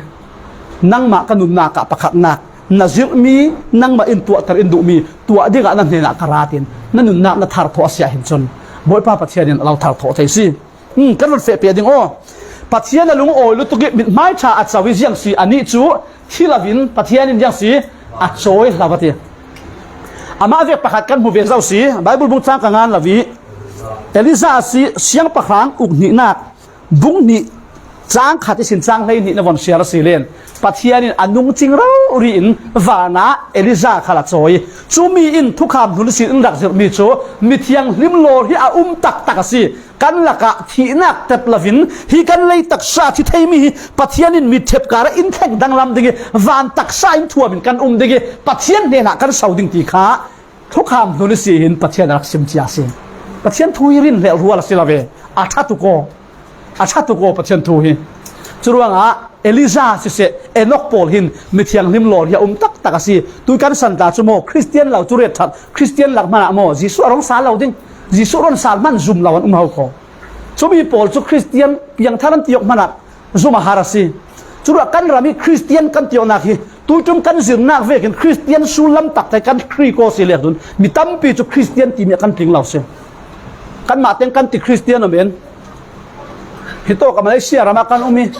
Nangmah ka nunnak ah pakhatnak, na zirhmi, nangmah in tuahter in duhmi tuah dingah na hnenah ka ra, tiin na nunnak na thar thawh a si ahhin cun Bawipa Pathian in a lo thar thawh thei si. Hmm, kan vun feh peh ding aw. Pathian a lungawi lutuk ih mithmai ṭha a co ih ziang si, anih cu thi loin Pathian in ziang si, a cawi hlo a ti. Amah vek pakhat kan hmu ve zo si, Baibal bung cang ka ngan lo ih Elijah a si, Siangpahrang uk hnihnak bung hnih cang khat ihsin cang hleihnih na von siar a si len, Pathian in a nungcing rori in vanah Elijah khal a cawi. Cumi in thukham hnun ihsin in rak zirhmi cu mithianghlim lawr hi a um taktak a si. Kan lakah thihnak tep loin hi kan lei taksa thi theimi hi Pathian in mitthep kar ah in thleng danglam ding ih van taksa in thuam in kan um ding ih Pathian hnenah kan so ding ti kha thukham hnun ihsi hin Pathian a rak sim cia a si. Pathian thu hi rin hlelh rual a si lo ve. A ṭha tuk aw. A ṭha tuk aw Pathian thu hi. Curuangah Elijah siseh, Enok pawl hin mithianghlim lawr hi a um taktak a si. Tui kan san tla cu maw, Khristian lo cu ret ṭhat, Khristian lak hmanah maw, Jesuh a rung sal lo ding, Jesuh run sal hman zum lo an um ho kho. Cumi pawl cu Khristian piangthar an ti awk hmanah zum a har a si. Curuah kan ram ih Khristian kan ti awknak hi tuiṭum kan zirnak vekin Khristian sullam takte kan Khrih kaw si lek dun mi tampi cu Khristian timi a kan tling lo si. Kanmah teng kan ti Khristian aw men. Hitawk a Malaysia ram ah kan um ih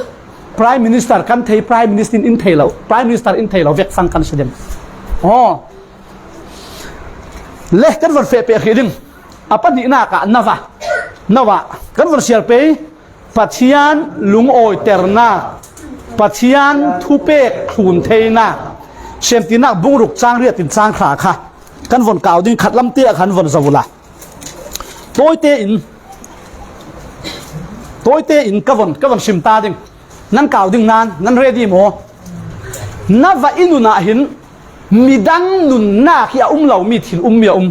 Prime Minister kan thei, Prime Minister in thei lo, Prime Minister in thei lo vek fang kan si ding. Aw. Le kan von feh peh hrih ding. A pahnihnak ah Nova, Nova kan von siar pei. Pathian lungawiternak, Pathian thupek thlun theinak, Siamtinak bung ruk cang riat in cang hra kha kan von kau ding, khat lamte ah khan von zoh uhla. Tawite in, tawite in ka von, ka von sim ta ding. Nan kau ding nan, nan ready maw? Nova ih nun ah hin midang nunnak hi a um lomi thil ummi a um.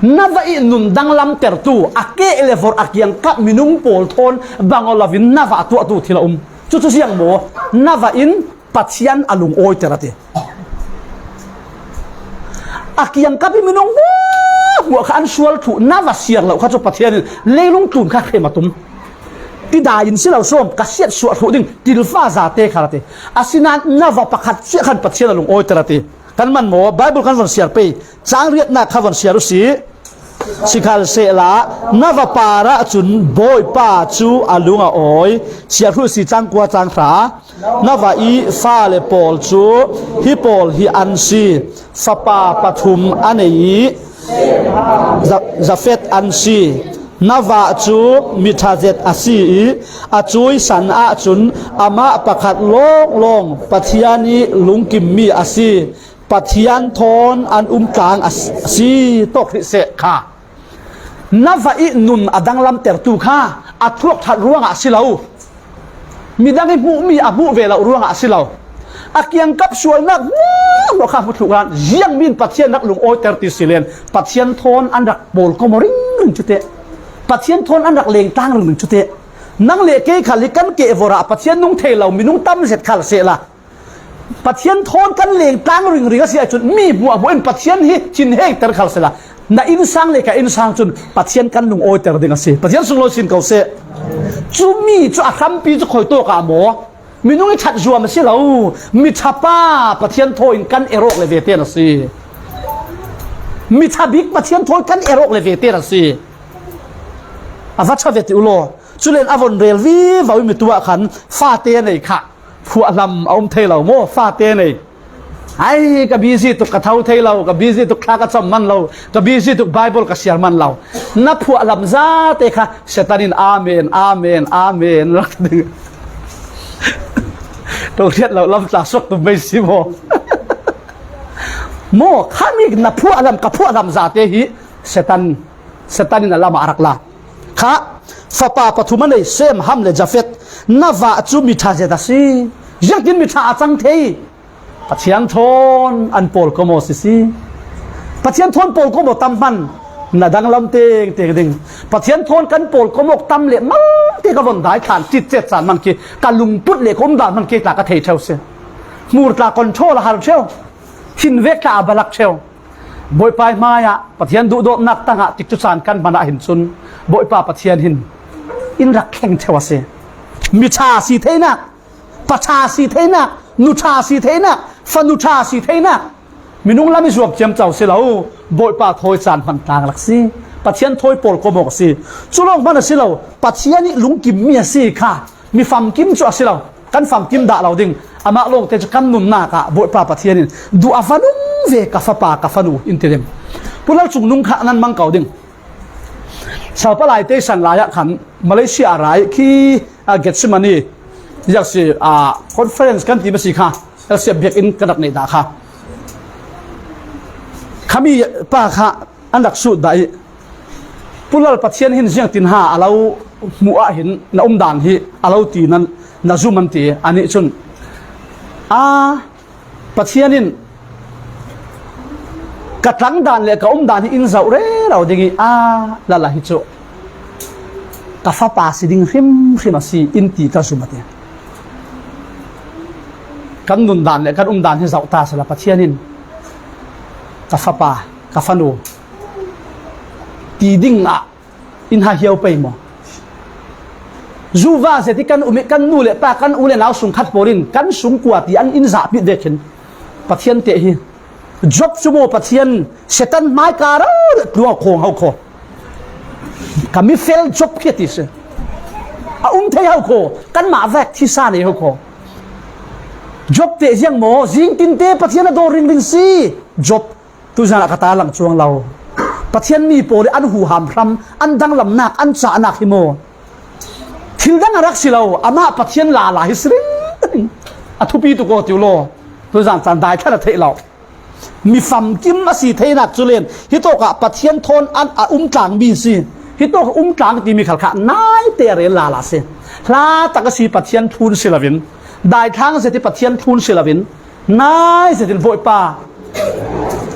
Nova ih nun danglamtertu, a keh le vorh a kiangkap minung pawl thawn bang aw loin Nova a tuahtu thil a um. Cucu ziang maw? Nova in Pathian a lungawiter a ti. A kiangkap ih minung hmuahhmuah kha an sual thluh, Nova siar lo kha cu Pathian in leilung tlun kha hrem a tum. Tidai in si lo sawm, ka siatsuah thluh ding tilfa zate kha a ti. Asinain Nova pakhat cia khan Pathian a lungawiter a ti. Kan man maw? Baibal kan von siar pei. Cang riatnak kha von siar uhsi. Sikhalsehla na va parah cun Bawipa cu a lung a awi. Siathruh si cang kua cang hra. Na va i fale pawl cu hi pawl hi an si. Fapa pathum a nei i Za-, Zafet an si. Na va cu miṭha zet a si i a cuisan ahcun amah pakhat lawnglawng Pathian i lungkimmi a si. Pathian thawn an um tlang a si, tawk hrih seh kha. Na va i nun a danglamtertu kha a thluak ṭhat ruangah a si lo. Midang i hmuhmi a hmuh ve loh ruangah a si lo. A kiangkap sualnak hmuahhmuah kha hmu thluh hlan ziangmi in Pathian rak lungawiter ti si len Pathian thawn an rak pawlkom aw ringring cu teh. Pathian thawn an rak lengtlang ringring cu teh. Nang le kei khal hi kan kehvor ah Pathian nung thei lo minung tam zet khal sehla Pathian thawn kan lengtlang ringring a si ahcun mi hmuahhmuah in Pathian hi cinhengter khal sehla na innsang le ka innsang cun Pathian kan lungawiter ding a si. Pathian sunglawi sin ko seh. Cumi cu a hrampi cu khuitawk ah maw? Minung i ṭhat zuam a si lo. Miṭha pa Pathian thawi in kan erawk le vete a si. Miṭha bik Pathian thawi kan erawk le vete a si. A va ṭha ve ti u law. Culen a von rel vivo i mi tuah khan fate nei kha phuahlam a um thei lo maw? Fate nei. Ai, ka busy tuk, ka tho thei lo, ka busy tuk, thla ka cam man lo, ka busy tuk, Bible ka siar man lo. Na phuahlam zate kha Satan in amen, amen, amen rak ding. Ṭong hriat lo lam tla suak tum mai si maw? Maw, kha mi na phuahlam, ka phuahlam zate hi Satan, Satan in a lam ah a rak la. Kha, fapa pathum a nei, Sem, Ham le Jafet. Na va cu miṭha zet a si. Ziangtin miṭha a cang thei? Pathian thawn an pawlkom aw sisi. Pathian thawn pawlkom aw tam hman na danglam tengteng ding. Pathian thawn kan pawlkom awk tam le malte ka von dai thlan tit cet caan hman khi ka lungput le ka umdan hman khi tla ka thei ṭheu si. Hmur tla control a har ṭheu. Hin vek tla a balak ṭheu. Bawipa hmaiah Pathian duhdawtnak tangah tikcu caan kan hman ah hin cun Bawipa Pathian hin in rak thleng ṭheu a si. Miṭha si theinak, pa ṭha si theinak, nu ṭha si theinak, fanu ṭha si theinak, minung lam i zuam ciamco si lo, Bawipa thawi caan hman tlang rak si. Pathian thawi pawlkom awk a si. Cu lawng hman a si lo, Pathian i lungkimmi a si kha. Mi famkim cu a si lo, kan famkim dah lo ding. Amah lawngte cu kan nunnak ah Bawipa Pathian in duh a va nung ve, ka fapa, ka fanu, in ti ding. Pulal Cung Nung kha nan mang ko ding. Salpalai teisan lai ah khan Malaysia a ra i khi, a, Gethsemane ziak si, a, conference kan ti ma si kha, L C F biakinn kan rak neih dah kha. Khami pa kha an rak sut dah i, Pulal Pathian hin ziangtin ha a lo hmuh ah hin na umdan hi a lo ti nan na zum an ti. Anih cun, a, Pathian in ka tlangdan le ka umdan hi in zoh rero ding i, a, lala hi cu ka fapa si ding hrimhrim a si, in ti ka zum a ti. Kan nundan le kan umdan hi zoh ta sehla Pathian in ka fapa, ka fanu ti ding ah in ha hiau pei maw? Zuva zet i kan um i kan nu le pa, kan u le nau sung khat pawl in kan sung kua ti an in zahpit vekin Pathian te hi Job cu maw Pathian Satan hmai ka rau le tluang khawng ho kho. Ka mi fel Job khi a ti si. A um thei ho kho, kanmah vek thisa nei ho kho. Job te ziang maw, zingtinte Pathian a dawr ringring si. Job, tuzan ah ka tarlang cuang lo. Pathian mi pawl i an huham hram, an danglamnak, an cahnak hi maw? Thil dang a rak si lo, amah Pathian lala hi si ringring. A thupi tuk aw ti u law. Tuzan caan daithlan a theih lo. Mi famkim a si theinak cu len, hitawk ah Pathian thawn an a um tlangmi si. Hitawk a um tlang timi khal kha naite a rel lala si. Hla tak a si Pathian thlun si loin, daithlang zet i Pathian thlun si loin, nai zetin Bawipa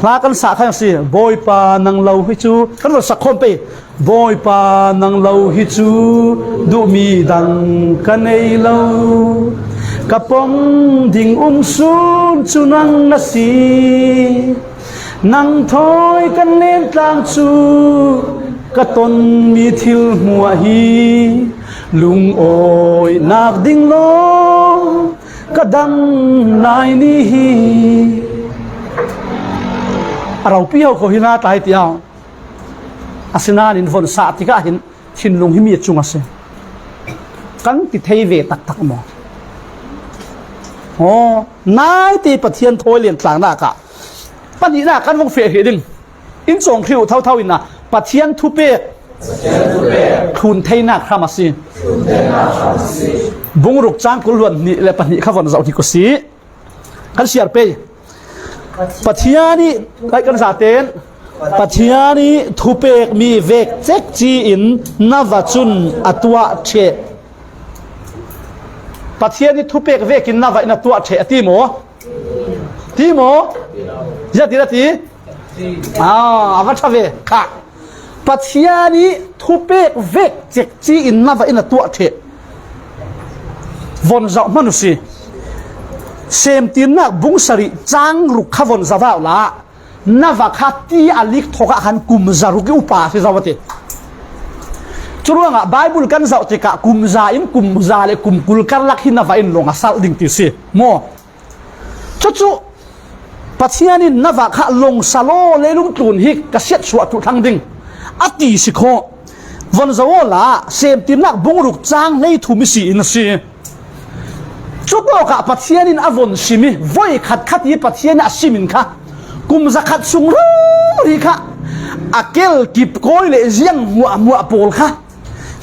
hla kan sah kha si. Bawipa nang lo hi cu kan von sak khawm pei. Bawipa nang lo hi cu duhmi dang ka nei lo. Ka pom ding um sun cu nang na si. Nang thawi kan len tlang cu ka tonmi thil hmuah hi lungawinak ding lawng ka dang nai ni hi. A ropi ho kho hi hna tlai tiah. Asinain von sah tikah hin thinlung hi mi a chung a si. Kan ti thei ve taktak maw? Aw, naite Pathian thawi lian tlangnak ah pahnihnak kan vong feh hi ding. In cawng hri uh thotho in a Pathian thupek thlun theinak hram a si. Bung ruk cang kul hluan hnih le pahnih kha von zoh hnik uh si. Kan siar pei. Pathian ih, ai, kan zaten Pathian ih thupekmi vek cekci in na va cun a tuah ṭheh. Pathian ih thupek vekin na va in a tuah ṭheh a ti maw? Ti maw? Ziah ti a ti? Ah, a va ṭha ve. Kha. Pathian ih thupek vek cekci in na va in a tuah ṭheh. Von zoh hmanh uh si. Semtirnak bung sarih cang ruk kha von zoh va uh la. Na va kha ti a lik thawk ah khan kum za ruk ih upa a si zo a ti. Curuangah Baibal kan zoh tikah kum za in kum za le kum kul karlak hi na va in lawng a salh ding ti si. Maw? Cucu Pathian in na va kha lawng sa law leilung tlun hi ka siatsuah tuh thlang ding a ti si khaw. Von zoh awla Semtirnak bung ruk cang hlei thum ih si in a si. Cutawkah Pathian in a von sim ih voi khat khat ih Pathian a sim in kha kum za khat sung rori kha a kel kip kawi le ziang hmuahhmuah pawl kha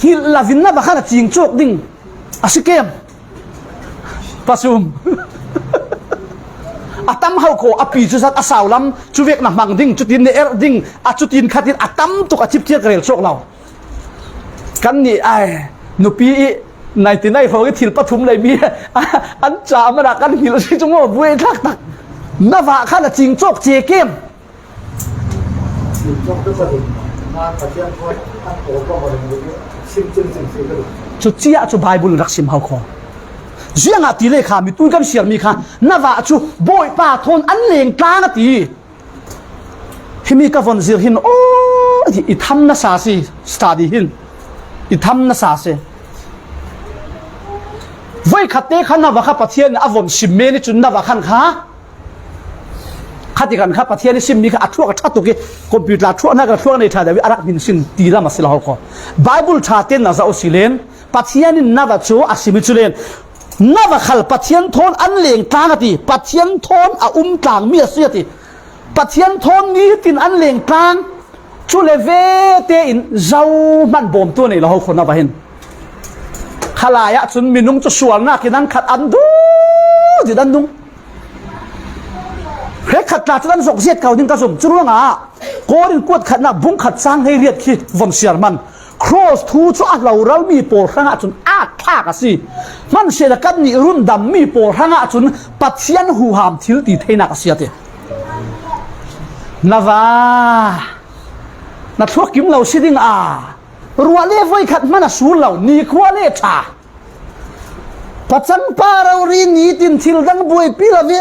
hngilh lovin na va khan a cing cawk ding a si kem. Pasum. A tam hauh khaw a pi cu zat a sau lam cu vek na hmang ding, cutin na erh ding, a cutin khatin a tam tuk a cipciar ka rel cawk lo. Kan nih ai nupi ih naiti nai hrawng ih thil pathum leimi an ca a manah kan hngilh a si cu maw buai thlak tak. Na vah khan a cing cawk cia kem. Cucia cu Baibal in rak sim hau kho. Ziangahtile kha mitui kan siarmi kha na vah cu Bawipa thawn an leng tlang a ti. Himi ka von zir hin aw i tham nasa si, study hin i tham nasa si. Voikhatte kha na vah kha Pathian in a von sim men ih cun na vah khan kha Khatikhan kha Pathian ih simmi kha a thuak a ṭha tuk ih computer thuak hna kha thuak nei ṭha deuh ih a rak hminsin ti lam a si lo hau kho. Baibal ṭha tein na zoh u si len Pathian in na vah cu a sim ih cu len na vah khal Pathian thawn an leng tlang a ti. Pathian thawn a um tlangmi a si a ti. Pathian thawn nitin an leng tlang. Cu le ve tein zohman bawmtu a nei lo hau kho na vah hin. Khalai ah cun minung cu sualnak in an khat an duh dit an nung. Hrekkhat tla cun an zok zet ko ding ka zum. Curuangah Korin kuat khatnak bung khat cang hleiriat khi von siar hman. Cross thu cu a hloralmi pawl hrangah cun aa thlak a si. Hmanhsehlaw kannih rundammi pawl hrangah cun Pathian huham thil ti theinak a si a ti. Na va, na thluak kim lo si ding a, ruah le voikhat hman a sur lo, nikhua le ṭha. Pacang pa rori nitin thil dang buaipi lo ve.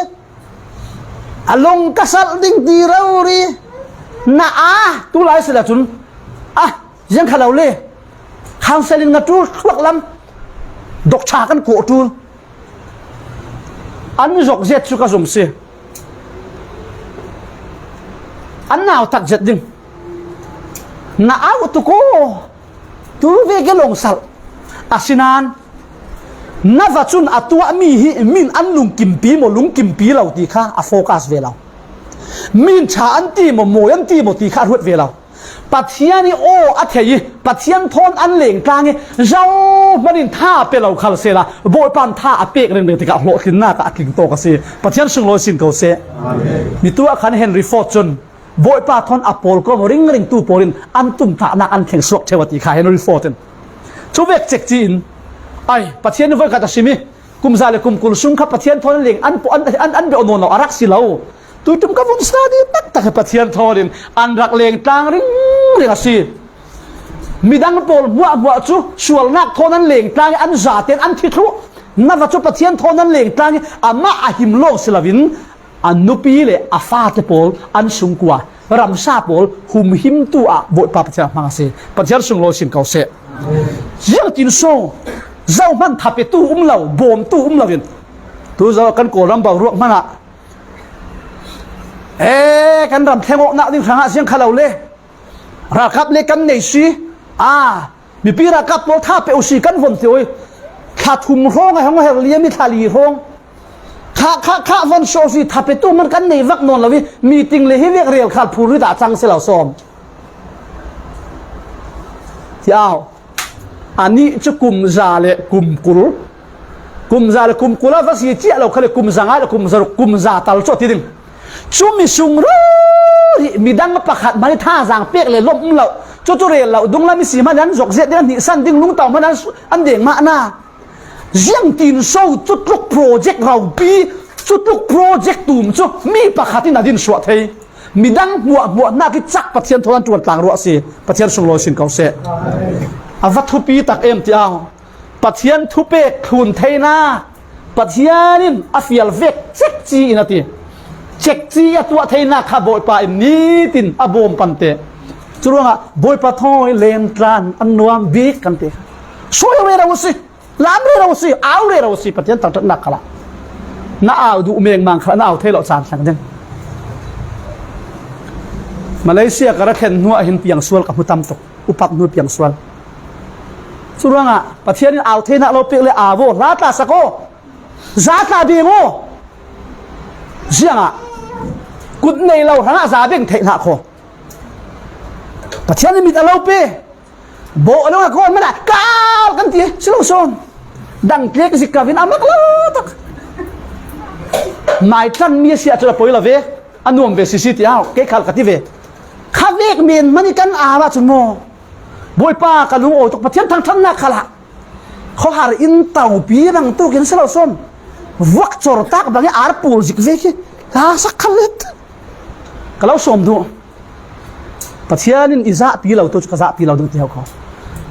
A lawng ka salh ding ti rori na a tu lai si le cun a ziang kha lo le. Khang selin nga tul thluak lam dok ṭha kan kawh tul. An zok zet cu ka zum si. An nau tak zet ding. Na au tuk aw. Tu ve ke lawng salh. Asinain na va cun a tuahmi hi min an lungkimpi maw, lungkimpi lo ti kha a focus ve lo. Min ṭha an ti maw, mawi an ti maw ti kha a ruat ve lo. Pathian ih aw a thei ih Pathian thawn an leng tlang ih zohman in tha a pe lo khal sehla Bawipa in tha a pek ringring tikah hlawhtlinnak ah a tling tawk a si. Pathian sunglawi sin ko seh. Amen. Mi tu ah khan Henry Ford cun Bawipa thawn a pawl kawm ringringtu pawl in an tumtahnak an thleng suak ṭheu a ti kha Henry Ford in. Cu vek cek ci in ai Pathian ih voikhat a sim ih kum za le kum kul sung kha Pathian thawn an leng an, an, an, an beuh nawn lo a rak si lo. Tuiṭum ka vun study taktak hi Pathian thawn in an rak leng tlang ringring a si. Midang pawl hmuahhmuah cu sualnak thawn an leng tlang ih an zaten an thi thluh. Na va cu Pathian thawn an leng tlang ih amah a him lawng si loin a nupi le a fate pawl an sungkua ramsa pawl humhimtu ah Bawipa Pathian a hmang a si. Pathian sunglawi sin ko seh. Ziangtin so zohman thapetu um lo, bawmtu um loin tu zo kan Kawlram boruak hmanah e kan ram thleng awknak ding hrangah ziang kha lo le Ralkap le kan nei si. A, mipi ralkap pawl tha pe uh si kan von ti oi. Thla thum hrawng a hong her liam i thla li hrawng. Kha, kha, kha von sawh si tha pe tu man kan nei vak nawn lo i meeting le hi vek rel khal phur ri dah chang si lo sawm. Ti au. Ani cu kum za le kum kul. Kum za le kum kul a va si ciah lo kha le kum za ngai le kum za ruk, kum za tal cu a ti ding. Cumi sung rori midang pakhat mani thazaang pek le lawmh um lo. Cucu rel lo dunglam i si hmanh an zok zet ding, an hnihsan ding, lungtau hmanh an, an deng mahna. Ziangtin so cutluk project ropi, cutluk project tum cu mi pakhat in a din suah thei. Midang hmuahhmuahnak i cak Pathian thawn an ṭuan tlang ruah a si. Pathian sunglawi sin ko seh. A va thupi tak em ti au. Pathian thupek thlun theinak Pathian in a fial vek cekci in a ti. Cekci a tuah theinak kha Bawipa in nitin a bawm pante. Curuangah Bawipa thawi len tlan an nuam bik kan ti. Soi rero si, lam rero si, au rero si, Pathian thangṭhatnak khalah na au duh mengmang khalah na au thei lo caan thleng ding. Malaysia ka ra thlen hnuah hin piangsual ka hmu tam tuk. Upat hnu piangsual. Curuangah Pathian in au theinak lo pek le au aw, hla tla sak aw, za tla beng aw. Ziangah kut nei lo hrangah za beng theih hlah kho. Pathian in mit a lo pe. Bawh lo a kawn mana kal kan ti si lo sawn. Dang tlek zik kavin a mak lo tak. Mai tlan mi a si ahcun a poi lo ve. A nuam ve sisi ti au, kei khal ka ti ve. Kha vek men hmanh i kan au ahcun maw? Bawipa ka lungawi tuk, Pathian thangṭhatnak khalah khuahar in topi bang tukin si lo sawn. Vuak cor tak bang i ar pul zik ve khi hla sak kha let. Ka lo sawm duh. Pathian in i zahpi lo tu cu ka zahpi lo ding ti ho kho.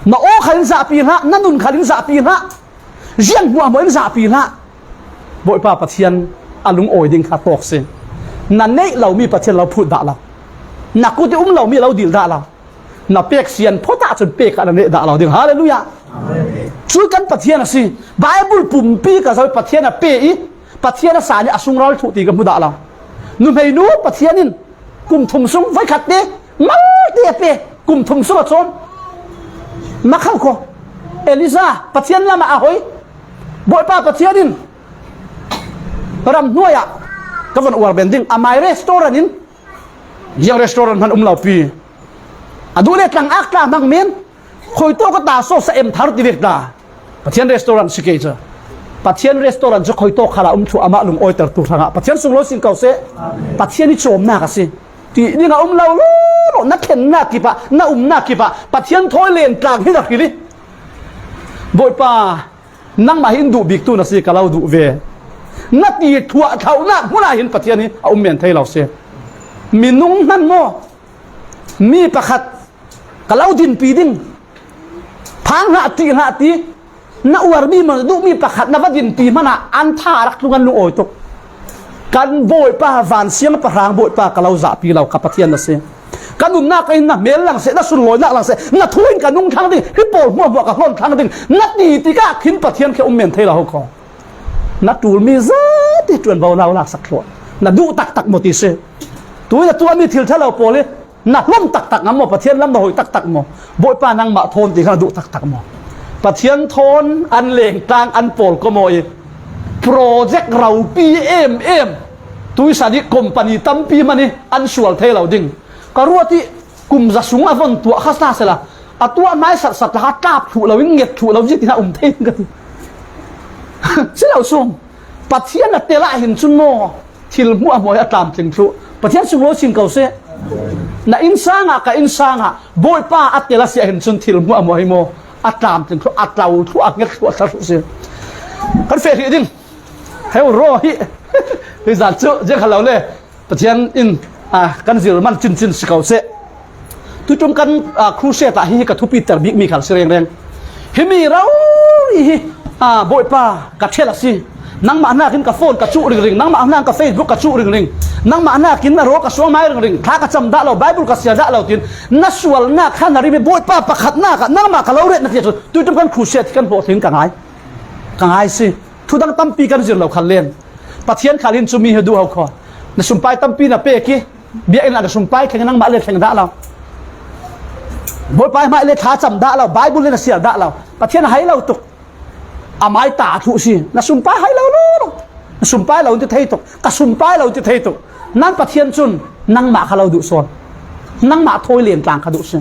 Na aw khal in zahpi hlah, na nun khal in zahpi hlah. Ziang hmuahhmuah in zahpi hlah. Bawipa Pathian a lungawi ding kha tawk si. Na neih lomi Pathian lo phut dah lo. Na kut i um lomi lo dil dah lo. Na pek sian phawt ahcun pek ah na neh dah lo ding. Hallelujah. Amen. Cu kan Pathian a si. Bible pumpi ka zoh i Pathian a pe i Pathian a san i a sungral thuh ti ka hmu dah lo. Nuhmei nu Pathian in kum thum sung voikhat te malte a pe, kum thum sung a cawm. Makho kho. Elijah Pathian lam ah a hoi. Bawipa Pathian in ram hnuai ah ka van uar ben ding. Amai restaurant in, ziang restaurant hman um lo pi. A duh le tlang ak tla hmang men. Khoi tawh ka ta saw sa em thar ti vek ta. Pathian restaurant si kei cu. Pathian restaurant cu khoi tawh khalah um thluh amah lungawitertu hrangah Pathian sunglawi sin ko seh. Pathian i cawmnak a si. Ti ding a um lo, lo, lo, na thlennak kip ah, na umnak kip ah Pathian thawi len tlang hi na hril i. Bawipa, nangmah hi in duh bik tu na si ka lo duh ve. Na ti thluah thlonak hmun ah hin Pathian hi a um men thei lo si. Minung hman maw? Mi pakhat ka lo dinpi ding. Phang hlah ti, hlah ti. Na uarmi man duhmi pakhat na va dinpi hmanah an tha rak tlung an lungawi tuk. Kan Bawipa, van siangpahrang Bawipa ka lo zahpi lo, ka Pathian na si. Ka nunnak in na hmel lang seh, na sunlawinak lang seh, na thu in ka nung thlang ding, hi pawl hmuahhmuah ka hlawn thlang ding, na ti tikah khin Pathian khi um men thei lo ho kho. Na ṭulmi zate ṭuan bo lo laksak thluah. Na duh taktak maw ti si. Tui na tuahmi thil ṭha lo pawl hi na hlawm taktak ngam maw? Pathian lam na hoi taktak maw? Bawipa nangmah thawn ti kha na duh taktak maw? Pathian thawn an lengtlang an pawl ko maw i project ropi em em tuisan i company tampi man i an sual thei lo ding. Ka ruat i kum za sung a von tuah kha hna sehla a tuah hmai satsat kha tlap thluh lo in nget thluh lo zia ti hna um thei ka ti. Si lo sung. Pathian a tel ah hin cun maw thil hmuahhmuah hi a tlamtling thluh. Pathian sunglawi sin ko seh. Na innsang ah, ka innsang ah Bawipa a tel a si ah hin cun thil hmuahhmuah hi maw a tlamtling thluh, a tlau thluh, a nget thluh, a thla thluh si. Kan feh hrih ding. Heu raw hi. Hi zan cu ziang kha lo le. Pathian in, ah, kan zir man cincin si ko seh. Tuiṭum kan, ah, crusade ah hi ka thupiter bikmi khal si rengreng. Himi rori hi, ah, Bawipa ka ṭhel a si. Nangmah hnakin ka phone ka cuh ringring, nangmah hnakin ka Facebook ka cuh ringring, nangmah hnakin na rawl ka suang mai ringring, thla ka cam dah lo, Bible ka sial dah lo tiin na sualnak kha na rim i Bawipa pakhatnak ah nangmah ka lo ret na ti cu tuiṭum kan crusade hi kan hlawhtling ka ngai. Ka ngai si. Thudang tampi kan zir lo khal len. Pathian khal hin cumi hi duh ho kho. Na sumpai tampi na pek i biakinn ah na sumpai thleng i nangmah le thleng dah lo. Bawipa i hmaih le thlacam dah lo, Bible le na siar dah lo, Pathian a hai lo tuk. A mai ta thu si, na sumpai hai lo lo lo. Na sumpai lo ti thei tuk, ka sumpai lo ti thei tuk. Nan Pathian cun nangmah kha lo duh sawn. Nangmah thawi len tlang kha duh si.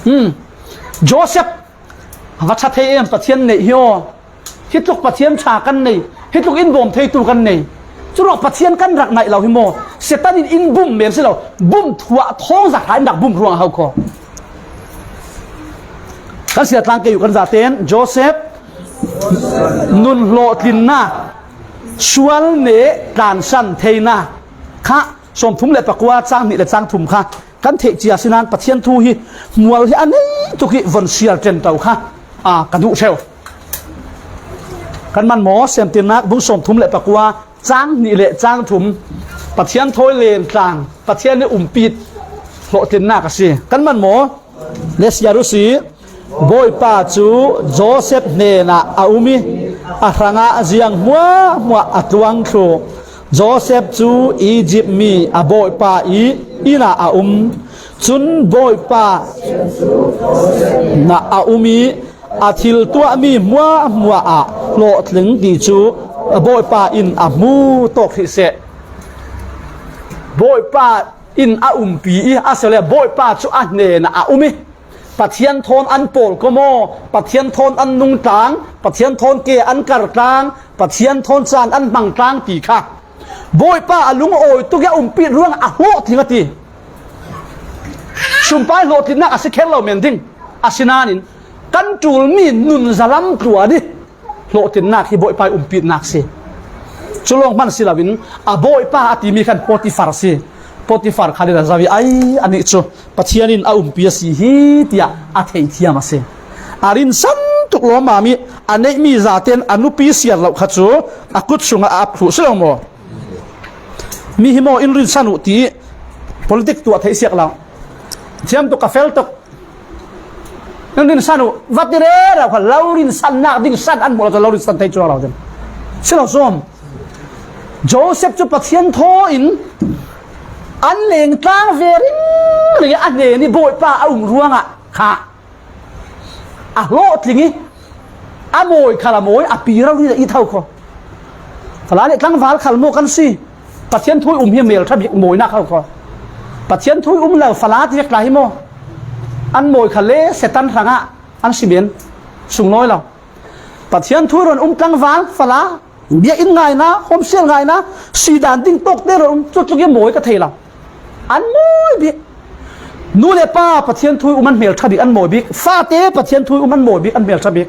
Hmm. Joseph, va ṭha thei em, Pathian neih hi aw. Hi tluk Pathian ṭha kan nei, hi tluk in bawm theitu kan nei. Curuangah Pathian kan rak naih lo hi maw? Satan in in bum men si lo, bum thuah thawng zahra in rak bum ruangah ho khaw. Kan siatlang kei uh kan zaten, Joseph nun hlawhtlinnak, sual neh tlansan theinak kha, sawmthum le pakua, cang hnih le cang thum kha kan theih cia si nan Pathian thu hi hmual hi a nei tuk i von siar ṭen to kha, a, ka duh ṭheu. Kan man maw? Semtirnak bung sawmthum le pakua, cang hnih le cang thum, Pathian thawi len tlang, Pathian i umpit hlawhtlinnak a si. Kan man maw? Let's hear u si. Bawipa cu Joseph hnenah a um i a hrangah ziang hmuahhmuah a tluang thluh. Joseph cu Egypt mi a bawipa i inn ah a um. Cun Bawipa na a um i a thil tuahmi hmuahhmuah ah hlawhtling ti cu Bawipa in a hmu tawk hrih seh. Bawipa in a umpi i a si le Bawipa cu a hnenah a um i Pathian thawn an pawl ko maw, Pathian thawn an nungtlang, Pathian thawn ke an kartlang, Pathian thawn caan an hmangtlang ti kha Bawipa a lungawi tuk i a umpit ruangah a hlawhtling a ti. Sumpai hlawhtlinnak a si kher lo men ding a si nain kan ṭulmi nun zalam tlua dih. Hlawhtlinnak hi Bawipa i umpitnak si. Cu lawng hman si loin a bawipa a timi khan Potifar si. Potifar khan in a zo i ai anih cu Pathian in a umpi a si hi tiah a theithiam a si. A rinsan tuk lawmmam i a neihmi zaten a nupi siar lo kha cu a kut sungah a ap thluh si lo maw? Mi hi maw in rinsan uh ti politik tuah theih siak lo. Thiam tuk ka fel tuk. Nan rinsan uh, va ti rero kha lo rinsannak ding san an hmuh lo, lo rinsan thei cuang lo ding. Si lo sawm. Joseph cu Pathian thaw in an leng tlang ve ringring i a hnen i Bawipa a um ruangah kha a hlawhtling i a mawi khal a mawi, a pi rori a it ho kho. Fala le tlangval khal maw kan si? Pathian thu i um hi mel ṭha bik mawinak ho kho. Pathian thu i um lo fala ti vek tla hi maw? An mawi khal le Satan hrangah an si men sunglawi lo. Pathian thu i ron um tlangval fala, biakinn ngaina, homesial ngaina, si dan ding tawkte ron um, cutluk i mawi ka thei lo. An mawi bik. Nu le pa Pathian thu i um an hmel ṭha bik, an mawi bik. Fate Pathian thu i um an mawi bik, an hmel ṭha bik.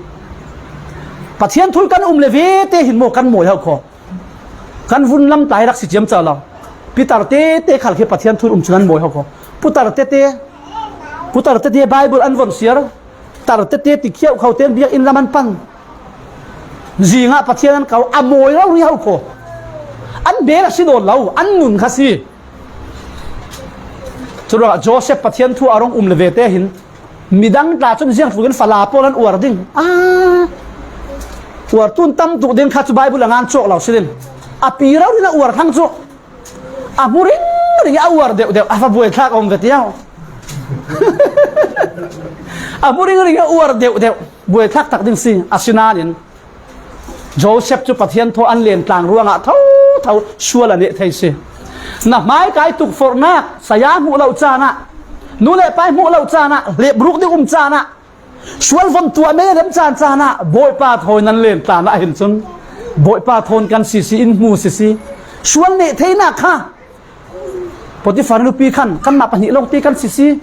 Pathian thu i kan um le vete hin maw kan mawi ho kho. Kan vun lam tlai rak si ciamco lo. Peter tete khal khi Pathian thu i um cun an mawi ho kho. Putar tete, putar tete Bible an von siar. Tar tete ti khiauh kho ten biakinn lam an pan. Zingah Pathian an ko, a mawi rori ho kho. An bel a si nawn lo, an nun kha si. Curuangah Joseph Pathian thu a rong um le vete hin midang tla cun ziang tlukin fala pawl an uar ding. Ah, uar tun tam tuk ding kha cu Bible a ngan cawk lo si ding. A pi rori in a uar thlang cu. A hmu ringring i a uar deuhdeuh, a va buaithlak a um ve tiau. A hmu ringring i a uar deuhdeuh, buaithlak tak ding si, a si nain Joseph cu Pathian thaw an len tlang ruangah thotho sual a neh thei si. Na hmaikai tukforhnak, saya hmuh lo caan ah, nu le pai hmuh lo caan ah, hlepruk ding um caan ah, sual von tuah mei a rem caan caan ah Bawipa thawi nan len tlan ah hin cun Bawipa thawn kan sisi in hmu sisi sual neh theinak kha Potifar nupi khan kanmah pahnih lawngte kan sisi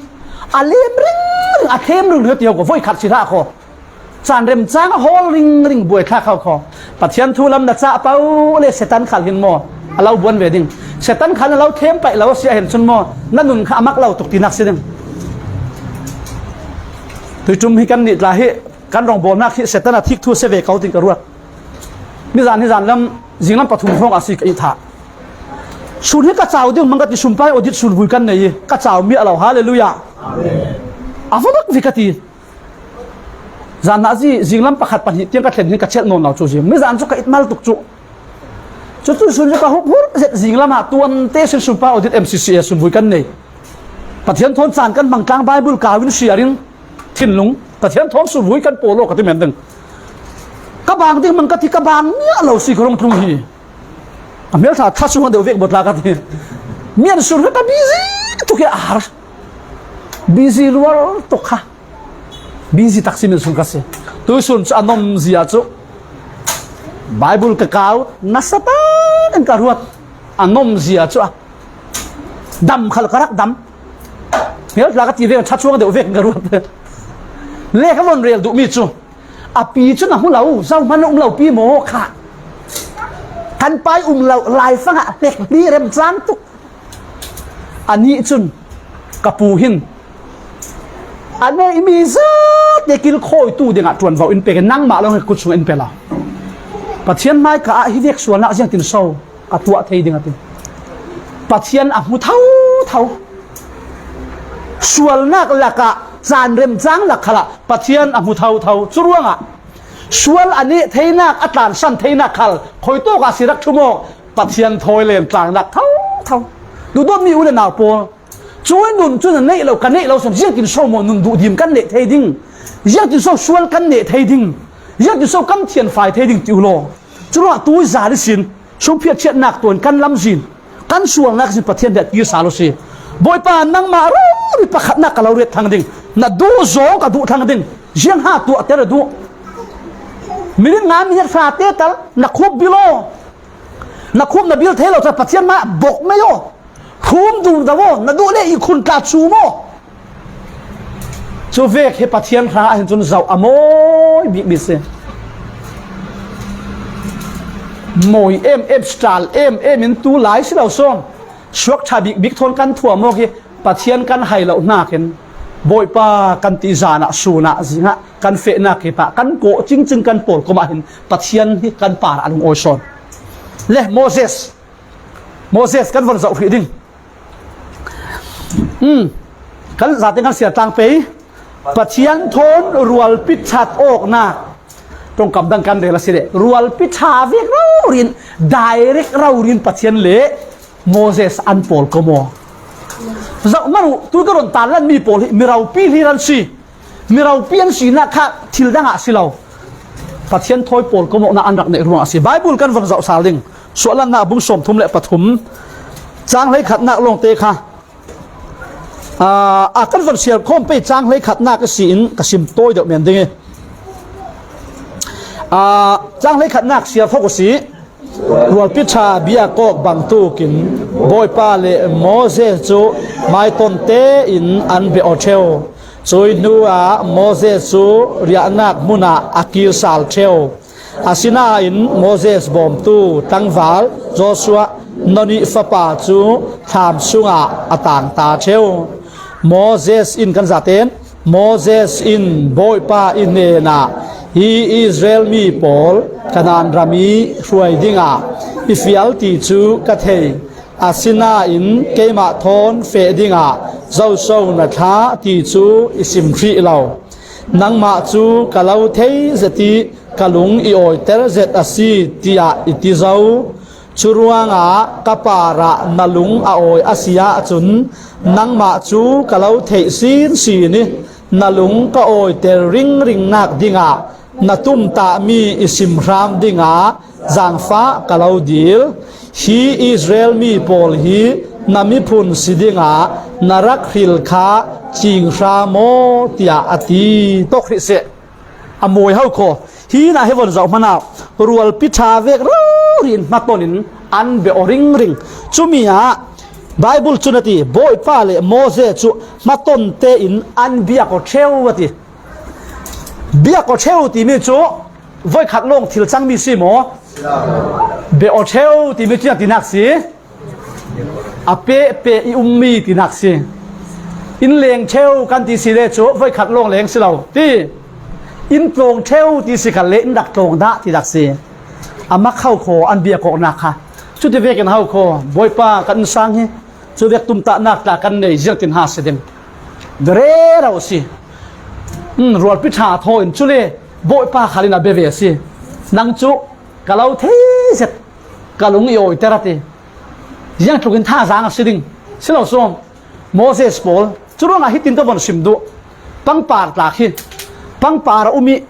a lem ringring a thlem ringring ti ho ko voi khat si hlah ko caan rem cang a hawl ringring buai thlak ho ko. Pathian thu lam na cah paoh le Satan khal hin maw a lo buan ve ding. Satan khal na lo thlem paih lo a si ahhin cun maw na nun kha a mak lo tuk tinak si ding. Tuiṭum hi kan nih tla hi kan rongbawlnak hi Satan a thik thu a si ve ko tin ka ruat. Mizan hi zan lam zinglam pathum hrawng a si ka ih thah. Sun hi ka cau ding hmang ka ti, sumpai audit sunvui kan nei i ka cau miah lo. Halleluiah. A va mak vi ka ti. Zan hna zi, zinglam pakhat pahnih tiang ka thlen hin ka chelh nawn lo cu zing. Mizan cu ka it mal tuk cu. Cucu sun cu ka hup hur zet zinglam ah tuan te sin sumpa audit M C C A sunvui kan nei. Pathian thawn caan kan hmang tlang Bible kau in siar in thinlung Pathian thawn suvui kan pawl aw ka ti men ding. Ka bang ding mang ka ti ka bang miah lo si ka rung tlung hi. A hmel tha tha sung deuh vek bawt la ka ti. Mian sur ka busy tuk hi a har. Busy luar tuk kha. Busy tak si min sung ka si. Tui sun chu a nom zia chu Bible ka kau nasa ta in ka ruat. A nom zia chu a dam khal ka rak dam. Hmel tla ka ti vek tha chuang deuh vek ka ruat. Le ka von rel duh mi chu a pi chu na hmu lo, zo hman um lo pi maw kha. Kan pai um lo lai fangah hlek hli rem chang tuk. A nih chun ka pu hin a nei mi zate kilkhawitu dingah ṭuanvo in pek in nangmah lawng hi kut sungah in pe lo. Pathian hmai ka ah hi vek sualnak ziangtin so a tuah thei ding a ti. Pathian a hmu thotho. Sualnak lakah caan remcang lak khalah Pathian a hmu thotho. Curuangah sual a neh theinak a tlansan theinak khal khuitawkah si rak thum aw. Pathian thawi len tlangnak thotho. Duhdawtmi u le nau pawl, cuih nun cu na neih lo, ka neih lo san ziangtin so maw nun duhdim kan neh thei ding? Ziangtin so sual kan neh thei ding? Ziangtin so kan thianfai thei ding ti u law. Curuangah tui zan ihsin sungphiat thiatnak tuan kan lamzin kan sualnak sin Pathian deh kir sal u si. Bawipa nangmah rori pakhatnak ka lo riat thlang ding. Na duh zawng ka duh thlang ding. Ziang ha tuahter a duh. Minit nga minit hrate tal na khup bil aw. Na khup na bil thei lo tal Pathian mah bok mei aw. Hum dun do aw, na duh le i khun tla chum aw. Cu vek hi Pathian hra ah hin cun zoh a mawi bik bik si. Mawi em em, style em em in tu lai si lo sawn. Suak ṭha bik bik thawn kan thuam awk hi Pathian kan hai lo hnakin Bawipa kan ti zan ah sun ah zing ah kan fehnak hi pah kan kawh cingcing kan pawl kum ah hin Pathian hi kan par ah a lungawi sawn. Le Moses, Moses kan von zoh hrih ding. Hmm. Kan zate kan siar tlang pei. Pathian thawn rualpi ṭhat awknak ṭongkam dang kan rel a si le rualpi ṭha vek rori in direct rori in Pathian le Moses an pawl ko maw? Zoh man uh, tu ka ron tanlan mi pawl hi mi ropi hlir an si. Mi ropi an sinak kha thil dang ah si lo. Pathian thawi pawl ko mawhna an rak neih ruang a si. Bible kan von zoh sal ding. Suahlannak bung sawmthum le pathum, cang hleikhatnak lawngte kha, aa, a kan von siar khawm pei cang hleikhatnak a si in ka sim tawi deuh men ding i. Aa, cang hleikhatnak siar thok u si. Rualpi ṭha biak awk bangtukin Bawipa le Moses cu maiton tein an biak aw ṭheu. Cuih hnuah Moses cu riahnak hmunah a kir sal ṭheu. Asinain Moses bawmtu tlangval Joshua, Nun fapa cu thlam sungah a tang ta ṭheu. Moses in kan zaten Moses in Bawipa i hnenah, "Hi Israel mi pawl Kanaan ram i hruai dingah i fial ti cu ka thei. Asinain keimah thawn feh dingah zoso na thlah ti cu i sim hrih lo. Nangmah cu ka lo thei zet i ka lung i awiter zet a si," tiah i ti zo. Curuangah ka parah na lung a awi a si ahcun nangmah cu ka lo theih sinsin i na lung ka awiter ringringnak dingah na tumtahmi i sim hram dingah zaangfah ka lo dil. Hi Israel mi pawl hi na miphun si dingah na rak hril kha cing hram aw, tiah a ti. Tawk hrih seh. A mawi ho khaw. Hi na hi von zoh hmanah rualpi ṭha vek rori in hmaton in an biak aw ringring. Cumi ah Bible cun a ti, Bawipa le Moses cu hmaton tein an biak aw ṭheu a ti. Biak aw ṭheu timi cu voikhat lawng thil cangmi si maw? Biak aw ṭheu timi cu a tinak si. A pehpeh i ummi tinak si. In leng ṭheu kan ti si le cu voikhat lawng leng si lo ti. In tlawng ṭheu ti si khat le in rak tlawng dah tinak si. A mak ho khaw an biak awknak kha. Cuti vekin ho khaw Bawipa kan in sang hi. Cu vek tumtahnak tla kan nei ziangtin ha si ding. Rero si. Hmm, rualpi ṭha thaw in cu le Bawipa khal in a bia ve si. Nang cu ka lo thei zet. Ka lung i awiter a ti. Ziang tlukin thazaang a si ding. Si lo sawm. Moses pawl, curuangah hitin ka von sim duh. Pangpar tlak hi, pangpar a um ih,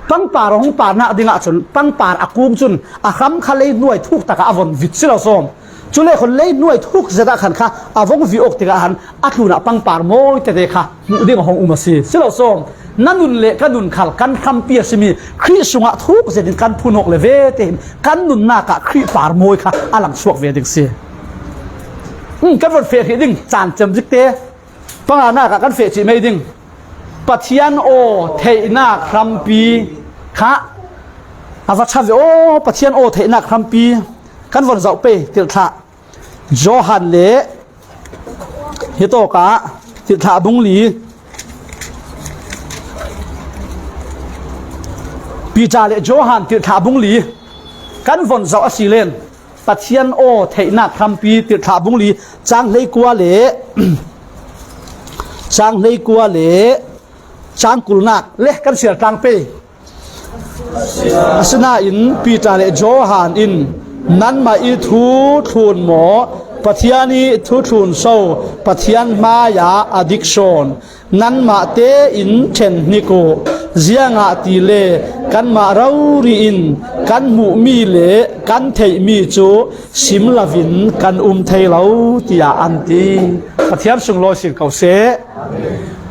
pangpar a hong parnak dingah cun pangpar a kung cun a hram kha lei hnuai thuk takah a von vit si lo sawm. Cule khun lei hnuai thuk zet ah khan kha a vong vih awk tikah khan a tlunah pangpar mawi tete kha hmuh ding a hong um a si. Si lo sawm, na nun le ka nun khal kan hrampi a simi Khrih sungah thuk zetin kan phunawk le vete hin kan nunnak ah Khrih par mawi kha a langsuak ve ding si. Um, kan von feh hrih ding caan cem zikte panganak ah kan feh cih mei ding. Pathian aw theihnak hrampi kha a va ṭha ve aw, Pathian aw theihnak hrampi kan von zoh pei. Tirhthlah Johan le hitawkah Tirhthlah bung li, Peter le Johan Tirhthlah bung li kan von zoh a si len, Pathian aw theihnak hrampi Tirhthlah bung li cang hleikua le cang hleikua le cang kulnak le kan siar tlang pei. Asinain Peter le Johan in, "Nanmah ih thu thlun maw, Pathian ih thu thlun so Pathian hmaiah a dik sawn? Nanmah tein ṭhen hnik uh. Ziangahtile kanmah rori in kan hmuhmi le kan theihmi cu sim loin kan um thei lo," tiah an ti. Pathian sunglawi sin ko seh.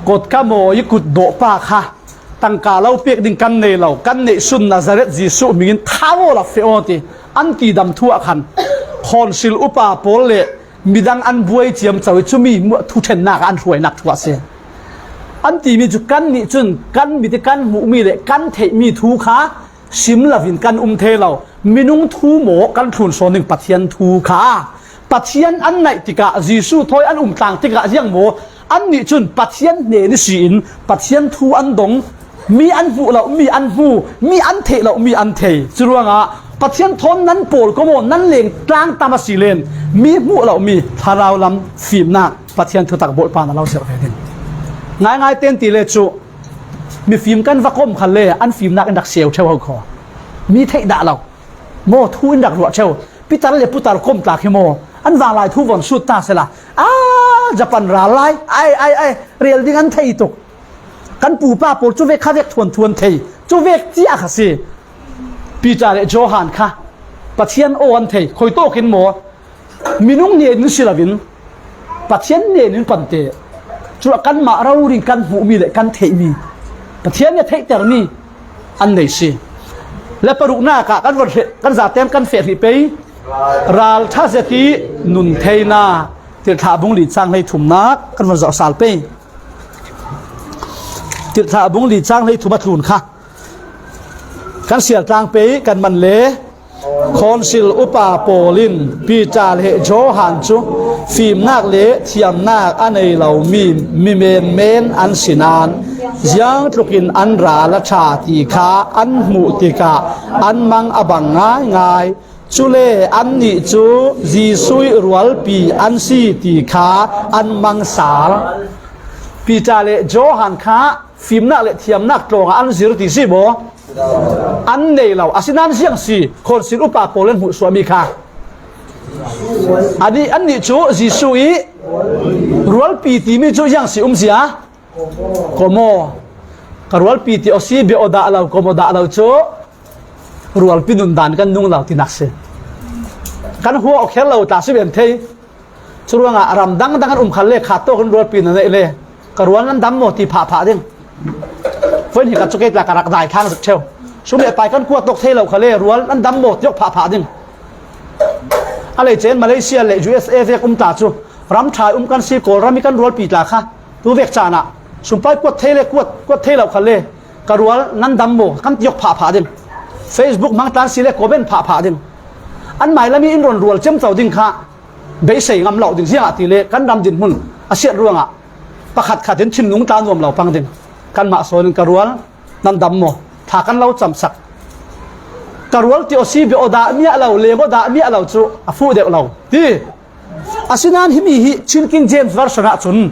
Kotka mawi ih kut dawh pa kha tangka lo pek ding kan nei lo, kan neih sun Nazareth Jesuh hmingin thau aw, la feh aw ti an ti dam thu ah khan Khonsil upa pawl le midang an buai ciamco ih cumi hmuah thuṭhennak ah an hruainak thu ah si. An timi cu kannih cun kan mit ih kan hmuhmi le kan theihmi thu kha sim loin kan um thei lo. Minung thu maw kan thlun sawn ding, Pathian thu kha. Pathian an naih tikah, Jesuh thawi an um tlang tikah ziang maw? Annih cun Pathian hnen ihsin Pathian thu an dong. Mi an hmuh loh mi an hmu, mi an theih loh mi an thei. Curuangah Pathian thawn nan pawl ko maw, nan leng tlang tam a si len, mi hmuh loh mi thlarau lam fimnak Pathian thutak Bawipa na lo serh ve ding. Ngaingai ten ti le cu mifim kan va kom khan le an fimnak in rak seu ṭheu ho kho. Mi theih dah lo maw, thu in rak ruah ṭheu. Pitar le putar kom tlak hi maw, an vanglai thu von sut ta sela, a Japan ral lai ai ai ai rel ding an thei tuk. Kan pupa pawl cuvek kha vek thuanthuan thei, cuvek cia kha si. Peter le Johan kha Pathian aw an thei, khuitawk in maw, minung hnen in si loin Pathian hnen in pante. Cuah kanmah rori in kan hmuhmi le kan theihmi, Pathian nih a theihtermi an nei si. Le paruknak ah kan von hreh, kan zaten kan feh hrih pei. Ralṭha zet ih nun theihnak, Tirhthlah bung li cang hlei thumnak kan von zoh sal pei. Tirhthlah bung li cang hlei thum a tlun kha kan siar tlang pei kan man le, Khonsil upa pawl in Peter le Johan cu fimnak le thiamnak a nei lomi mi menmen an si nain ziangtlukin an ral a ṭha ti kha an hmuh tikah an mang a bang ngaingai. Cule annih cu Jesuh ih rualpi an si ti kha an mang sal. Peter le Johan kha fimnak le thiamnak tlawngah an zir ti si maw? An nei lo. Asinain ziang si, Khonsil upa pawl in hmuhsuahmi kha. Anih, annih cu Jesuh ih rualpi timi cu ziang si um zia? Komo. Ka rualpi ti awsi bia aw dah lo, komo dah lo cu rualpi nundan kan nung lo tinak si. Kan hua aw kher lo tla si ben thei. Curuangah ram dangdang an um khan le khat tawk in rualpi na neih le ka rual nan dam maw ti phahphah ding. Voin hi ka cu kei tla ka rak dai thlang zik ṭheu. Sum le pai kan kuat tawk thei lo kha le rual nan dam maw ti awk phahphah ding. A lei cen Malaysia le U S A vek um tla cu ram ṭha ih um kan si, Kawlram ih kan rualpi tla kha tu vek caan ah sumpai kuat thei le kuat, kuat thei lo kha le ka rual nan dam maw kan ti awk phahphah ding. Facebook hmang tlan si le comment phahphah ding. An mailam ih in rawn rual ciamco ding kha beisei ngam lo ding, ziangahtile kan ram dinhmun a siat ruangah pakhatkhat in thinlung tla nuam lo pang ding. Kanmah sawn in ka rual nan dam maw? Thla kan lo camsak. Ka rual ti aw si bia aw dah miah lo, lem aw dah miah lo cu a fuh deuh lo ti. Asinain himi hi Chin King James Version ahcun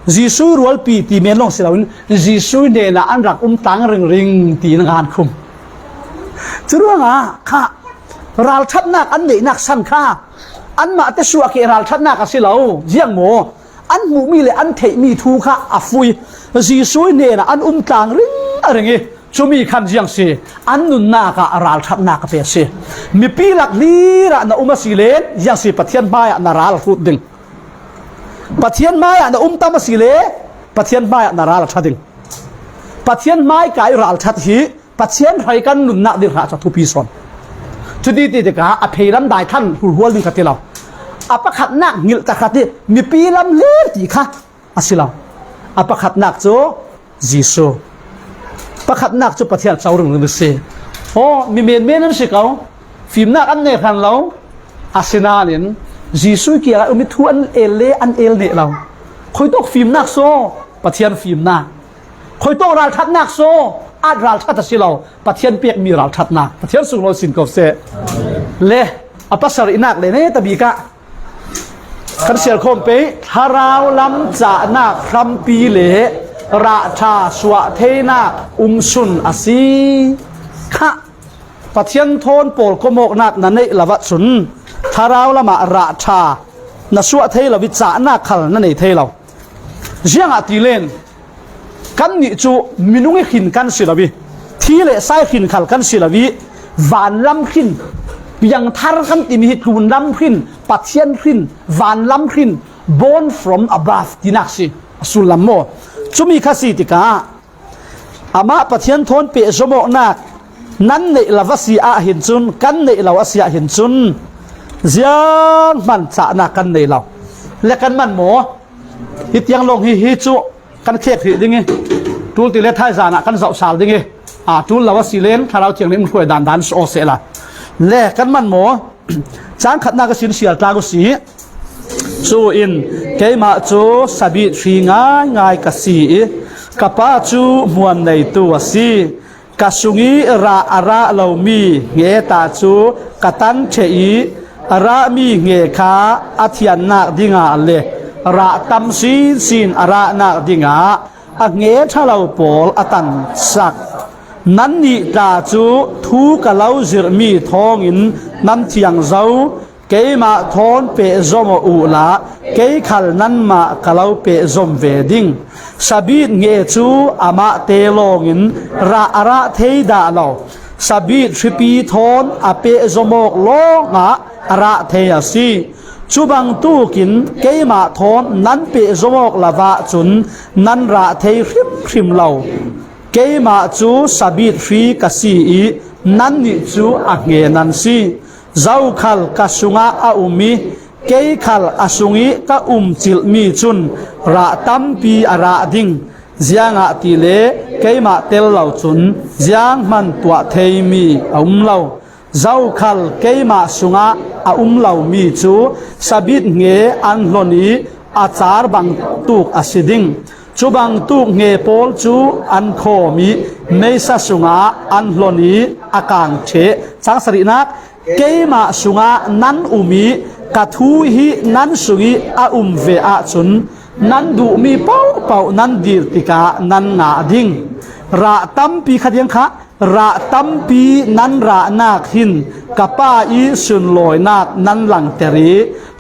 Jesuh rualpi ti men lawng si loin Jesuh hnenah an rak um tlang ringring tiin a ngan khum. Curuangah kha ralṭhatnak an neihnak san kha anmah te suah ke ralṭhatnak a si lo. Ziang maw? an hmuh mi le an theih mi thu kha a fui. Jesuh hnenah an um tlang ring a ring i, cumi khan ziang si, an nunnak ah ralthatnak a pe si. Mipi lak hlirah na um a si len ziang si, Pathian hmaiah na ral a hrut ding. Pathian hmaiah na um tam a si le Pathian hmaiah na ral a ṭha ding. Pathian hmai kai ralthat hi Pathian hrai kan nunnak ding hrah chu a thupi sawn. Chuti ti tikah a pheilam dai than hurhual ding ka ti lo. A pakhatnak ngilh ta kha ti, mipi lam hlir ti kha a si lo. A pakhatnak cu Jesuh. Pakhatnak cu Pathian co ringring si. Aw, mi menmen an si ko. Fimnak an nei hran lo. Asinain Jesuh kiangah um i thu an el le an el neh lo. Khuitawk fimnak saw, Pathian fimnak. Khuitawk ralthatnak saw, at ralthat a si lo. Pathian pekmi ralthatnak. Pathian sunglawi sin ko seh. Le, a pasarihnak le neta bikah kan siar khawm pei, thlarau lam cahnak hrampi le rahṭha suah theinak umsun a si. Kha, Pathian thawn pawlkomawknak na neih lo ahcun thlarau lamah rahṭha na suah thei lo i cahnak khal na nei thei lo. Ziangahtile kannih cu minung i hrin kan si lo i, thi le sai hrin khal kan si lo i, vanlam hrin, piangthar kan timi hi tlunlam hrin, Pathian hrin, vanlam hrin, born from above tinak si, a sullam maw? Cumi kha si tikah amah Pathian thawn pehzomawknak nan neih lo a si ahhin cun, kan neih lo a si ahhin cun, zianghman cahnak kan nei lo. Le kan man maw? Hitiang lawng hi, hi cu kan khek hrih ding i, ṭul ti le thaizan ah kan zoh sal ding i, aa, ṭul lo a si len Thlarau Thianghlim in hruai dan dan si aw sehla. Le kan man maw? Cang khatnak a sin sial tlang u si. Cu in, keimah cu sabit hri ngaingai ka si i, ka pa cu hmuan neitu a si. Ka sung i rah a rah lomi hnge ta cu ka tan ṭheh i, a rahmi hnge kha a thiannak dingah le rah tam sinsin a rahnak dingah a hnge ṭha lo pawl a tansak. Nannih tla cu thu ka lo zirhmi thawngin nan thiang zo. Keimah thawn pehzom aw uhla, kei khal nanmah ka lo pehzom ve ding. Sabit hnge cu amahte lawngin rah a rah thei dah lo. Sabit hripi thawn a pehzom awk lawngah a rah thei a si. Cu bangtukin keimah thawn nan pehzom awk lo ahcun nan rah thei hrimhrim lo. Keimah cu sabit hri ka si i, nannih cu a hnge nan si. Zokhal ka sungah a um i, kei khal a sung i ka um cilhmi cun rah tampi a rah ding. Ziangahtile keimah tel lo cun zianghman tuah theimi a um lo. Zokhal keimah sungah a um lomi cu sabit hnge an hlon i a car bangtuk a si ding. Cu bangtuk hnge pawl cu an khawm i meisa sungah an hlon i a kang ṭheh. Cang sarihnak, keimah sungah nan um i ka thu hi nan sung i a um ve ahcun nan duhmi paohpaoh nan dir tikah nan ngah ding. Rah tampi kha tiang kha, rah tampi nan rahnak hin ka Pa i sunlawinak nan langter i,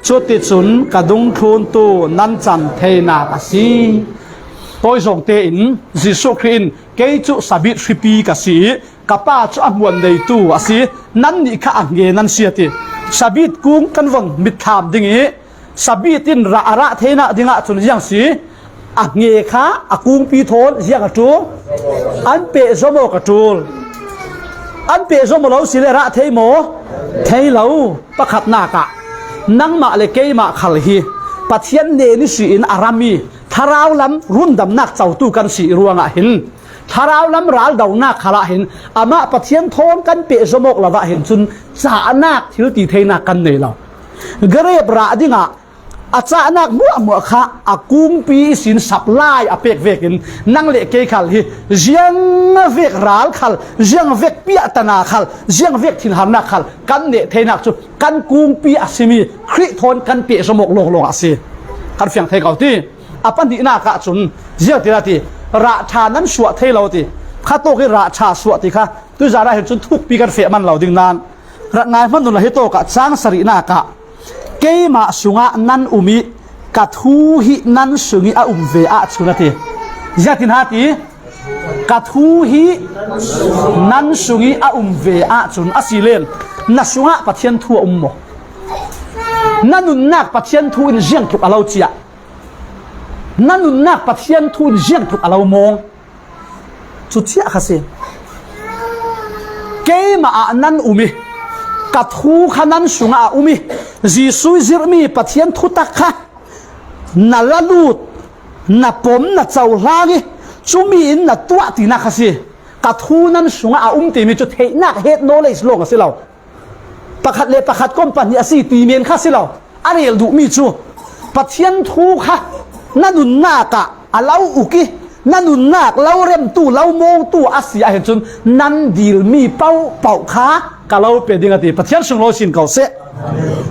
cuticun ka dungthluntu nan cam theinak a si. Tawizawng tein Jesuh Khrih in, kei cu sabit hripi ka si i, ka Pa cu a hmuan neitu a si, nannih kha a hnge nan si a ti. Sabit kung kan von mitthlam ding i, sabit in rah a rah theinak dingah cun ziang si, a hnge kha a kungpi thawn ziang a ṭul, an pehzom awk a ṭul. An pehzom aw lo si le rah thei maw? Thei lo. Pakhatnak ah nangmah le keimah khal hi Pathian hnen ihsin a ram i thlarau lam rundamnak cotu kan si ruangah hin, thlarau lam raldonak khalah hin amah Pathian thawn kan pehzom awk lo ah hin cun cahnak thil ti theinak kan nei lo. Garep rah dingah a cahnak hmuahhmuah kha a kungpi ihsin supply a pek vekin nang le kei khal hi ziangvek ral khal, ziangvek piahtana khal, ziangvek thinharnak khal kan neh theinak cu kan kungpi a simi Khrih thawn kan pehzom awk lawnglawng a si. Kan fiang thei ko ti. A pahnihnak ah cun ziang ti rah ti, rah ṭha nan suah thei lo ti. Kha tawk i rah ṭha suah ti kha tuzan ah hin cun thukpi kan feh man lo ding nan rak ngai hmanh u la, hi tawk ah cang sarihnak ah keimah sungah nan um i Ka thu hi nan sungih a um ve ahcun a ti. Ziatin ha ti, ka thu hi nan sungih a um ve ahcun a si len, na sungah Pathian thu a um maw? Na nunnak Pathian thu in ziangtluk a lo ciah. Na nunnak Pathian thu in ziangtluk a lo mawng. Cucia kha si. Keimah ah nan um i, ka thu kha nan sungah a um i, Jesuh i zirhmi Pathian thutak kha na la lut, na pom, na cohlang i, cumi in na tuah tinak kha si. Ka thu nan sungah a um timi cu theihnak, het, knowledge lawng a si lo. Pakhat le pakhat kawm pahnih a si ti men kha si lo. A rel duhmi cu Pathian thu kha na nunnak ah a lo uk i, na nunnak lo remtu, lo mawngtu a si ahhin cun nan dilmi paohpaoh kha ka lo pe ding a ti. Pathian sunglawi sin ko seh.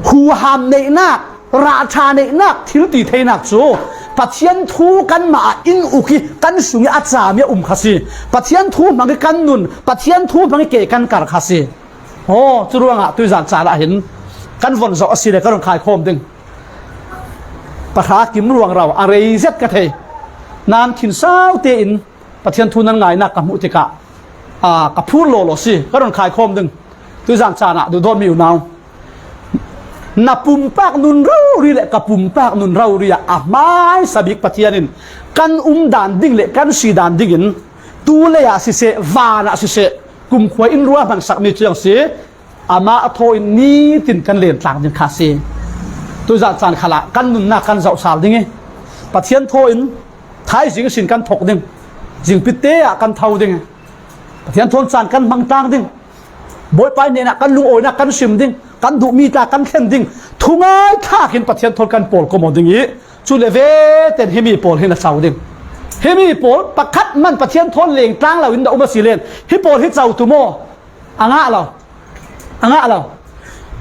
Huham neihnak, ralṭha neihnak, thil ti theinak cu Pathian thu kanmah ah in uk i kan sung i a cami a um kha si. Pathian thu hmang i kan nun, Pathian thu hmang i ke kan kar kha si. Aw, cu ruangah tuizan caan ah hin kan von zoh a si le ka run khaikhawm ding. Pahra kim ruang rau a rei zet ka thei. Nan thinsau tein Pathian thu nan ngainak ka hmuh tikah, aa, ka phur lawlaw si, ka run khaikhawm ding. Tuizan caan ah duhdawtmi unau, na pumpak nun rori le ka pumpak nun rori ah a hmaisa bik Pathian in kan um dan ding le kan si dan dingin tu lei ah siseh, van ah siseh, kumkhua in ruahman sakmi cu a si. Amah a thaw in nitin kan len tlang ding kha a si. Tuizan caan khalah kan nunnak kan zoh sal ding i, Pathian thaw in thaizing ihsin kan thok ding, zingpi te ah kan tho ding i, Pathian thawn caan kan hmang tlang ding, Bawipa hnenah kan lungawinak kan sim ding, kan duhmi tla kan thlen ding, thungai thlak in Pathian thawn kan pawl komaw ding i, cu le veten himi pawl hi na co ding. Himi pawl pakhat man Pathian thawn leng tlang lo in na um a si len, hi pawl hi co tu maw? A ngah lo. A ngah lo.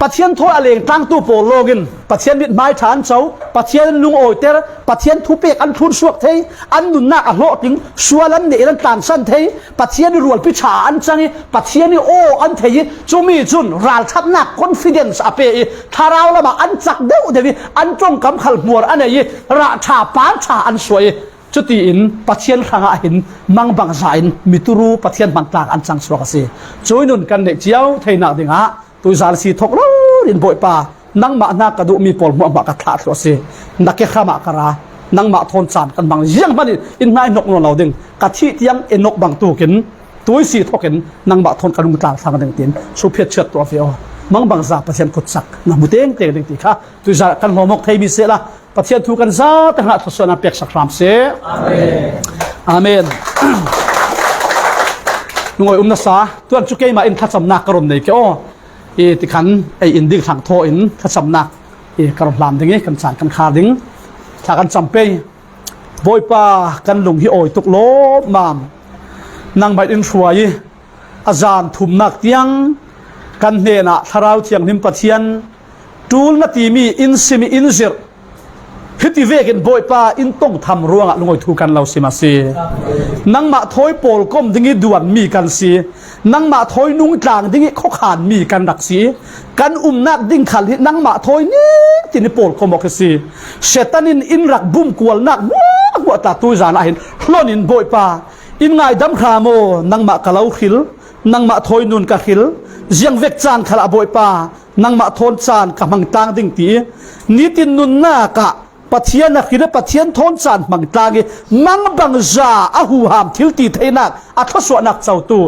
Pathian thawn a leng tlangtu pawl lawngin Pathian mithmai ṭha an co, Pathian an lungawiter, Pathian thupek an thlun suak thei, an nunnak a hlawhtling, sual an neh in an tlangsan thei, Pathian i rualpi ṭha an cang i, Pathian i aw an thei i, cumi cun ralṭhatnak, confidence a pe i, thlarau lamah an cak deuh deuh i, an ṭongkam khal hmuar a nei i, rah ṭha, par ṭha an suah i, cutiin Pathian hrangah hin mangbangza in mituru Pathian hmantlang an cang suak a si. Cui nun kan neih cio theinak dingah tuizan si thok lo in Bawipa, nangmah hna ka duhmi pawl hmuahhmuah ka thlah thluh a si. Na kehram ah ka ra, nangmah thawn caan kan hmang zianghman in in hnai hnok nawn lo ding, ka thih tiang e nok bangtuk in tui si thok in nangmah thawn ka lungtlang thlang ding tiin thuphiat chiat tuah ve aw. Mangbangza Pathian kutcak na hmu tengteng ding ti kha tuizan kan hlawmawk theimi sehla Pathian thu kan zate hna thluasuahnak peksak hram seh. Amen. Amen. Lungawi um nasa, tuan cu keimah in thlacamnak ka run nei ke aw. I tikhan ei in ding thlang thaw in thlacamnak i ka run hlam ding i kan caan kan khar ding. Thla kan cam pei. Bawipa, kan lung hi awi tuk lawmmam. Nangmah in hruai i a zan thumnak tiang kan hnenah Thlarau Thianghlim Pathian ṭul na timi in sim i in zirh. Hiti vekin Bawipa in tongtham ruangah lungawi thu kan lo sim a si. Nangmah thawi pawlkom ding i duanmi kan si. Nangmah thawi nungtlang ding i khuakhanmi kan rak si. Kan umnak ding khal hi nangmah thawi ning tin i pawlkom awk hi si. Satan in in rak bumkualnak hmuahhmuah tla tuizan ah hin hlon in Bawipa, in ngaidam hram aw, nangmah ka lo hril, nangmah thawi nun ka hril, ziangvek caan khalah Bawipa, nangmah thawn caan ka hmang tlang ding ti i, nitin nunnak ah Pathian a hril i Pathian thawn caan hmang tlang i, mangbangza a huham thil ti theinak a thluasuahnak cotu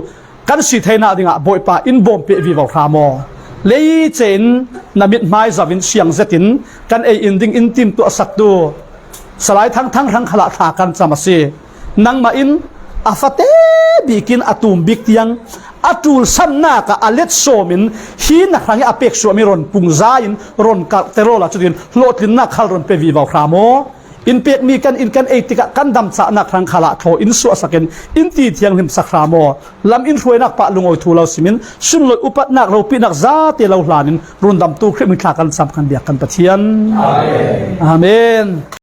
kan si theinak dingah Bawipa in bawm peh vivo hram aw. Leice in na mithmai zoh in siang zetin kan ei in ding in timtuah saktu Salai Thangthang hrang khalah thla kan cam a si. Nangmah in a fate bik in a tum bik tiang a ṭulsamnak ah a let sawm in hi na hrang i a pek suahmi ron pungza in ron karh ter awla cutin hlawhtlinnak khal ron pe vivo hram aw. In pekmi kan in kan ei tikah kan damcahnak hrang khalah thaw in suahsak in in ti thianghlim sak hram aw. Lam in hruainak pah lungawi thu lo simin sunlawih upatnak ropihnak zate lo hlan in rundamtu Khrih mi thla kan cam kan biak kan Pathian. Amen. Amen.